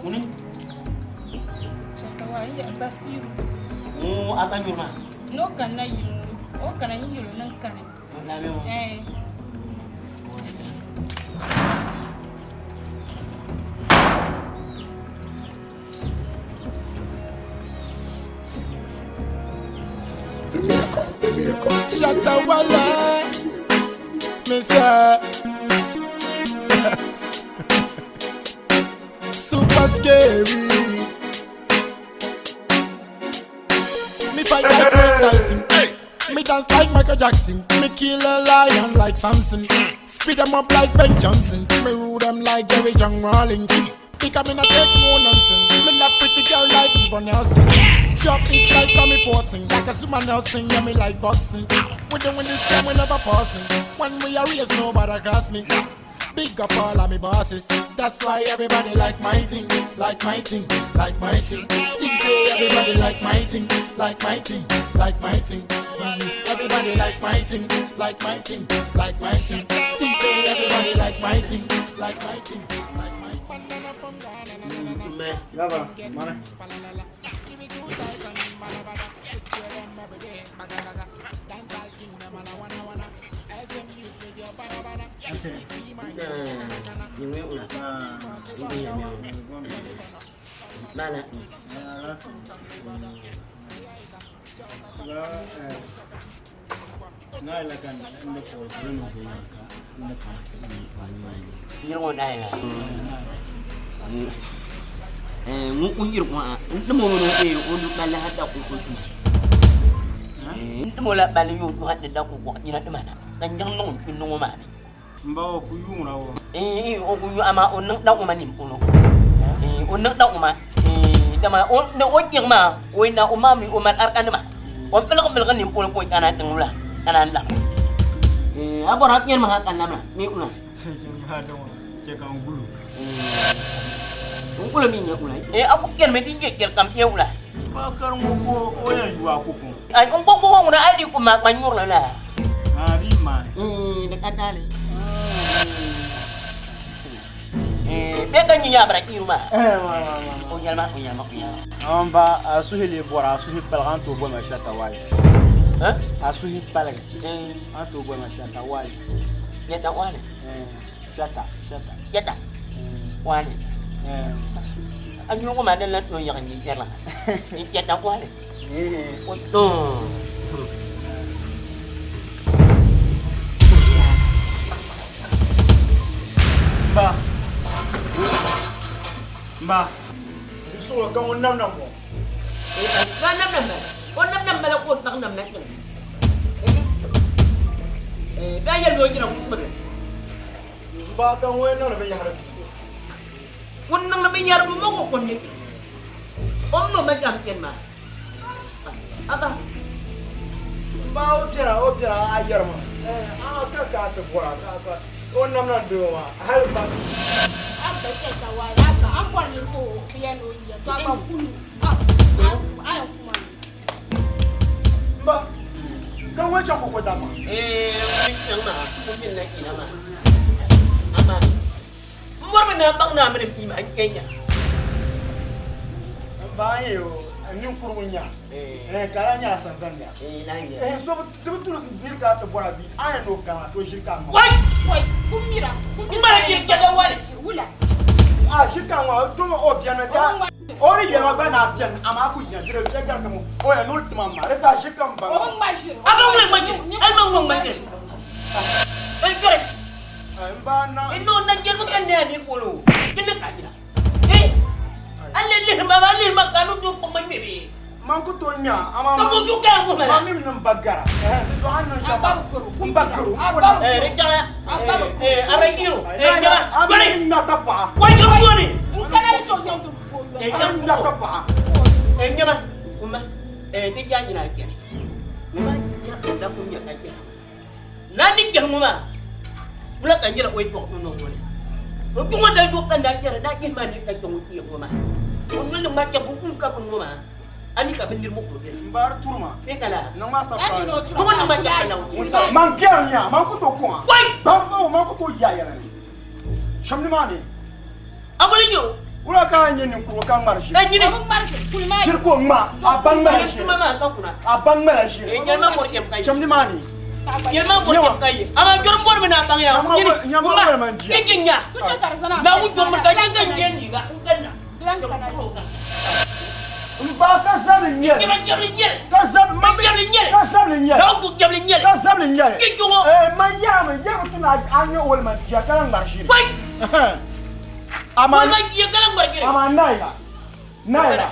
Kuni? Basiru. Ŋun a ka nyuri maa? N'o kanna yili ŋɔ, o kana yi yɛl o ni n kani. Eh. Shatta Wale, me say. Super scary. Me fight like Mike Tyson. Me dance like Michael Jackson. Me kill a lion like Samson. Speed 'em up like Ben Johnson. Me rule 'em like Jerry John Rawlings. Because me not take no nonsense. Me love pretty girl like Yvonne Nelson. Drop it like Sammy Forson. Like a Zuma Nelson. Yeah, me like boxing. We doing this and we never pausing. When we are raised, nobody cross me. Big up all of me bosses. That's why everybody like my thing, like my thing, like my thing. See, say everybody like my thing, like my thing, like my thing. Everybody like my thing, like my thing, like my thing. See, say everybody like my thing, like my thing, like my thing. Yaba, mana. Mana. Yiri ŋɔ daa ya. Ŋun kun yiri ŋɔ n timo ŋun e o lu balli ha da ku ku tuma. N timo la balli yo du ha ti da ku ku yina tima na. Ka n jaŋ niŋ n kpinni ŋɔ maa ni. N ba o ku yuŋra o. O ku yu amaa o niŋ da ŋɔ ma nim polo. O niŋ da ŋɔ ma dama o ni o jiŋ maa o na o maa mi o mali arika nima. O piligi piligi nim polo ka o kana tiŋ la kana n labira. A bɔra a kpɛri ma ha ka n labira mi una. Chɛ ka n gulu. N gulu mi nyɛ una. A ku kpɛri mi din je kpɛri kam nyɛ una. Ba kari ŋɔ ko o yɛn yu a kuku. Ai n ko ko ŋuna ai di ku ma ka nyurili la. A di ma. Di ka taali. Bɛ ka nyi yaabira iru maa. O yɛlima o yɛlima o yɛlima. N ba a suhi lee bɔra a suhi paligi a ni tooi boli ma shɛta waali. A suhi paligi a ni tooi boli ma shɛta waali. Shɛta waali. Shɛta shɛta. Shɛta waali. A nyuŋɔ maa din lan tooi yaɣi n yi jɛrila. N shɛta waali. O Mba. Mba. Suɣulo ka ŋun nam nam ŋɔ. Ka nam nam bala. O nam nam bala ka o taɣi nam na kpɛŋ. Ka yɛli o jina ŋun kpibili. Mba ka ŋun niŋdi binyahari. Ŋun niŋdi binyahari bi mɔg o kom ni kpɛ. O mi ni o mali tam kpɛni maa. Aba. Mba o biɛla o biɛla a yɛri ma. A ka ka a ti bɔra ka ka o nam na doo maa hali ba. Abba shɛta waali abba an bɔri ni ka o yɛli ni o yiya to a gba kunu a yɛn kuma mi. Mba ka ŋɔ chaŋ koko dama. Ŋun chaŋ maa ŋun mi na ina maa amaa n bɔri mi ni a baŋ ni a mini m bia maa n kpɛnya. Mba a yɛ o ninkurigu nya ka a nya a sanzani nya. So ti bi turi niri ka a ti bɔra bia a yɛn ni o gama ka o ʒiri ka a ma. Wai! Wai kumira kumira. N mali jiri jɛda wali. Wula. A ʒiri ka ŋɔ to o biɛni ka o ni yɛli ma gba ni a biɛni amaa a ku nya diri bɛ gari ka o yɛn ni o tima ma di saha ʒiri ka n baŋ. O bi ŋma ʒiri. A bi ŋma ʒiri. A bi ŋma ʒiri. N jiri. N ba na. N no na jiri ka ne a ni polo. Jiri ka jira. A le lihi ma a lihi ma ka no do kpama ŋmɛ bee. Man ku tooi nya amaa Ka bo du ka ŋɔ ma mala. mi ni n ba gara di zuɣu a ni niŋ shɛm maa n ba garo Di chaŋ a bɛ jiro nyɛma a dɔni mi ŋma ka paɣa wa jiro dɔni. N kana ni so yɛn ti fo a mi ŋma ka paɣa. Nyɛma kuma di ja nyina kpɛri ŋɔ nya ka da ku nya ka kpɛra na ni kpɛri ŋɔ maa wula ka nyɛla o yi kpɔɣi o niŋ ŋɔ ni o kpɛ ŋɔ da do ka na kpɛri na kpɛri maa ni ka kpɛ ŋɔ kpɛ ŋɔ maa o noli ŋma kpɛ bu ka bu ŋɔ maa a ni ka bindirigu kuro bɛ n baari turi ma e ka la niŋ ma surprise. ŋɔ niŋ ma kpɛ la o Man biɛri nya man ku tooi kuŋa. Wai! Ban fa o man ku tooi ya yɛli ni. Shɛm ni maa ni. A boli nyɛ o. Wula ka a nyɛ ninkurigu ka ŋmari ʒiri. Ka nyini. O bi ŋmari ʒiri kuli maa. Ʒiri ka o ŋma a ba ŋmala ʒiri. Kuma maa ka kuna. A ba ŋmala ʒiri. Yɛli ma bɔri kpɛm ka yi. Shɛm ni maa ni. Yɛli ma bɔri kpɛm ka yi. Amaa jɔri bɔri mi na baŋ ya. Nyini. Nyama Kuma. wala man jia. Kinki nya. Tu chɛ ka di zana. Na wu jɔri mi ka jinka nyɛ liiga n ka na. Dilan kana. N ba ka zabili nyɛli. Jɛbili jɛbili nyɛli. Ka zabili ma Jɛbili nyɛli. Ka zabili nyɛli. Na wu jɛbili nyɛli. Ka zabili nyɛli. Kinki ŋɔ. Man yaami yaami tu na a nyɛ wala man jia ka lan ŋmari ʒiri. Wai! Amaa Wala man jia ka lan ŋmari ʒiri. Amaa naayila naayila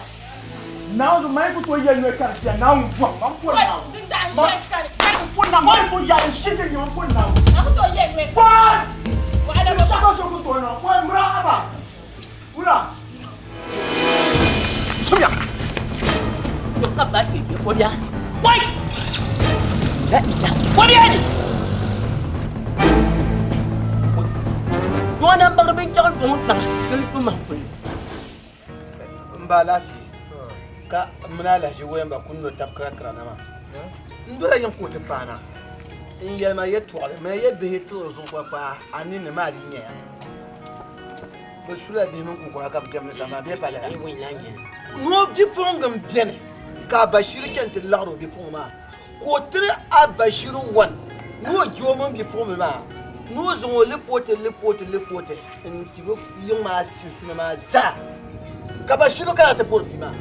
naawuni man ku tooi yɛli noli ka di bia naawuni bɔri man bɔri Wai! naawuni. Din dahin shɛli kari. N pun na man ku yɛli n shiri nyɛ n pun naawuni. A ku tooi yɛli noli. Wai! Waɣala bɛ Shɛba so ku tooi niŋ wai mura aba wula. Sumiya. Ka ba ke ke o bia. Wai! La ila. O bia ni. Dɔɔna bagri binchɛɣu n dɔŋ tiŋa din tu maŋ puli. N ba alaafee ka n mini alahiʒi woyamba kuni no tabi kira kira na maa. N dola yiŋ ka o ti paana n yɛli ma yɛtɔɣali mani yɛ bihi tiligi zuɣu kpakpaa a ninni maa di nyɛya. Bɛ sula bihi mini kunkuna ka bɛ diɛmdi sambani bee pa lala. Ni o bipuɣiŋga m-beni ka Abashiri chani ti laɣiri o bipuɣiŋga maa ka o tiri Abashiri wan ni o je o mini bipuɣimbila maa ni o zaŋ o lipooti lipooti lipooti n-ti bɛ yiŋ maa sinsuna maa zaa ka Bashiru kana ti bɔri bia maa.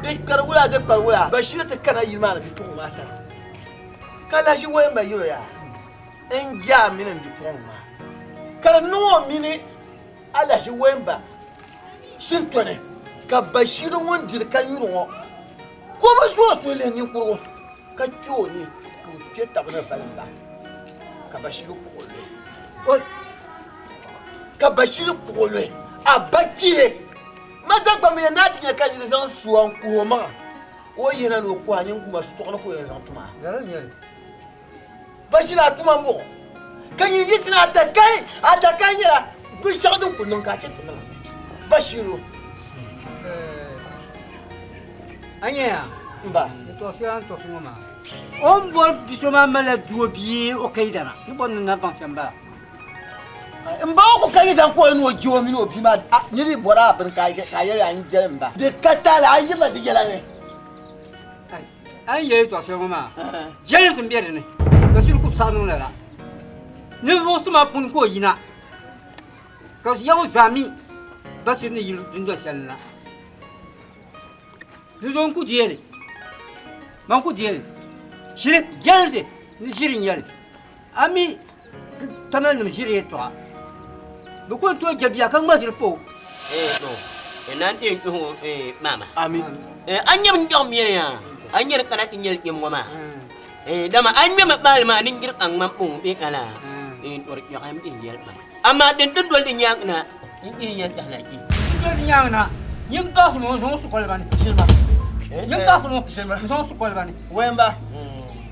Di kpɛri wula di kpɛri wula Bashiru ti kana yili maa ni bipuɣiŋga maa sani ka lahi ʒi Wayamba yɛl o yaa n je a mini n bipuɣiŋga maa ka di niŋ o mini Alahi Wayamba shintɔni ka Bashiru ŋun diri ka nyuri ŋɔ ka o bi zo o suhu lihi ninkurigu ka kpe o ni ka o kpe taba ni valim ba ka Bashiru kpuɣi o luhi. Ka Bashiru kpuɣi o luhi a ba kpee ma Dagbamba yɛn naa ti nya ka niri zaŋ sua n-kuhi o maŋa o yihina ni o kuhi a ninguma suɣuni ka o yɛn zaŋ tum a. Bashiru a tuma m-bɔŋɔ ka nyin yiɣisi ni a dakahi, a dakahi nyɛla binshɛɣu din ku niŋ ka a chɛ ti niŋ Bashiru. A nya ya? M ba. Di tɔɣisiya n tɔɣisi ŋɔ maa. O ni bɔri bi so maa malila doo bia o ka yidana. Ni bɔri ni na baŋ shɛm m-bala. M ba o ku ka yidan ka o ni o je o mini o bia maa, niri yi bɔri a bini ka a yɛli a ni jɛli m ba. Di ka taali a yirila di yɛla ni. A ni yɛli yɛtɔɣ shɛli ŋɔ maa, jɛlinsi m-be di ni, ka suli ku saɣi niŋ lala. Ninvuɣ suma puni ka o yina, ka Yawɛ zaa mi Bashir ni yili dundol shɛli ni la. Dinzuɣu n ku deei li, man ku deei li. Shiri jɛlinsi ni ʒiri n-nyɛ li. A mi Tamalinim ʒiri yɛtɔɣa. Bɛ ku ni tooi je bia ka ŋma ʒiri pa o. Ami. A nyɛ bin nyɔɣu mɛri ya a nyɛri kana ti nyɛli kpɛm ŋɔ maa dama a ŋmɛmi kpaali maa ni nyiri ka ŋmani kpaŋ bee kana ori nyɔɣu n bihi yɛli kpam amaa din ti doli di nyaangi na n bihi yɛn tahila kpi din doli di nyaangi na nyin baɣasi mo n zaŋ o su koliba ni nyin baɣasi mo n zaŋ o su koliba ni wɛmba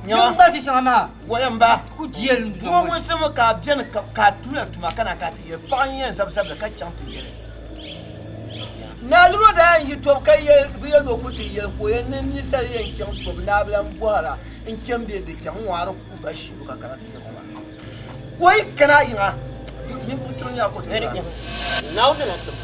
nyin gbalisi shɛŋa maa Wayamba, ku diɛli n doo ŋun simi ka a beni ka a tumla tuma ka na ka a ti yɛli paɣa n-yɛn zabi zabili ka chaŋ ti yɛli. Naa Luro daa yɛn yi tɔbu ka bɛ yɛli ni o kuli ti yɛli ka o yɛli ni ninsal yɛn chaŋ tɔbu naa bi lan bɔhira n-chani bee di chaŋ n-ŋmaari ku ba shiibu ka kana ti yɛli o maa. Ka o yi kana a yiŋa ninvuɣ turi nyɛla ka o ti gbaai. Naawuni na tim.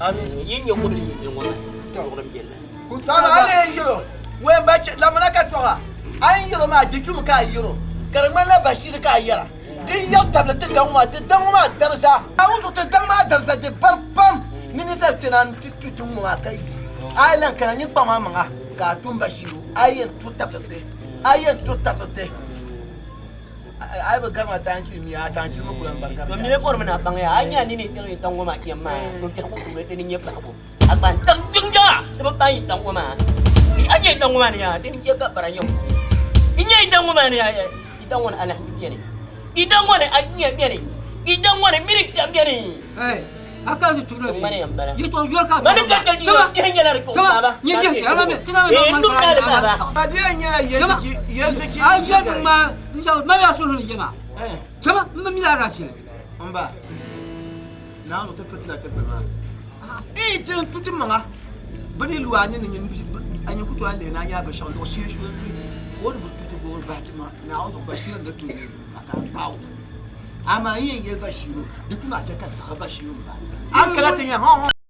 Amin. Yi nya kubili yi ŋɔ maa, duɣirim beni la. Tɔɣima a ni yɛn yɛl o, Wɛmba chɛ, lamina ka tɔɣa, a ni yɛl o maa di tumi ka a yɛl o, ka di ŋmanila Bashiri ka a yɛra. Di yaɣi tabili ti daŋ maa, ti daŋ ŋɔ maa darisa. Naawuni zuɣu ti daŋ maa darisa di bari pam ni ninsal kpɛna nti tu tiŋ ŋɔ maa ka yi. A yi lan kana nyin kpaŋ a maŋa ka a tum Bashiru, a yi yɛn tuhi tabili ti, a yi yɛn tuhi tabili ti. A yi bi gari ma taanchili mia, a taanchili mi ku lan bari gari. To mini bɔrimi ni a baŋ ya, a yi nya a nini tiŋ yi daŋ ŋɔ maa kpɛm maa, to biɛhigu puuni di ni nyɛ bahigu. A gba n-daŋ jiŋjaa ti bi paai yi daŋ ŋɔ maa. A nya yi daŋ ŋɔ maa ni yaa, dini n-chɛ ka bara nyɛ ŋuni. N nya yi daŋ ŋɔ maa ni yaa, yi daŋ ŋɔ ni alahichi beni. Yi daŋ ŋɔ ni ajiya beni. Yi daŋ ŋɔ ni mini kpɛm beni. Hey, a ka zi tuɣili Ŋmani yan bala. Yi tɔn yoli ka Mani ka ka Chama, yihi nyɛla di chama, baaba. nyi jihi ka mi, ti zama Eh, man num naali baaba. A di yɛn nyɛla Yesu Yesu ki. A yɛ di ŋmaa, n zaŋ ma ya suhu ni yɛ maa. Chama, m bi mi la rashi. N ba, Naawuni ti pitila ti biri maa. Ii ti n tu ti maŋa bɛ ni lu a ni ni a nyin ku tooi lihi ni a nya binshɛɣu luɣ shee shuli n lu o ni bi tu ti goori bahi ti maŋa Naawuni zuɣu Bashiru n-di tooi yɛli a ka a gbaai o amaa n yɛn yɛli Bashiru di tu ni a chɛ ka n saɣi Bashiru m-ba a ni kana ti nya hɔn hɔn.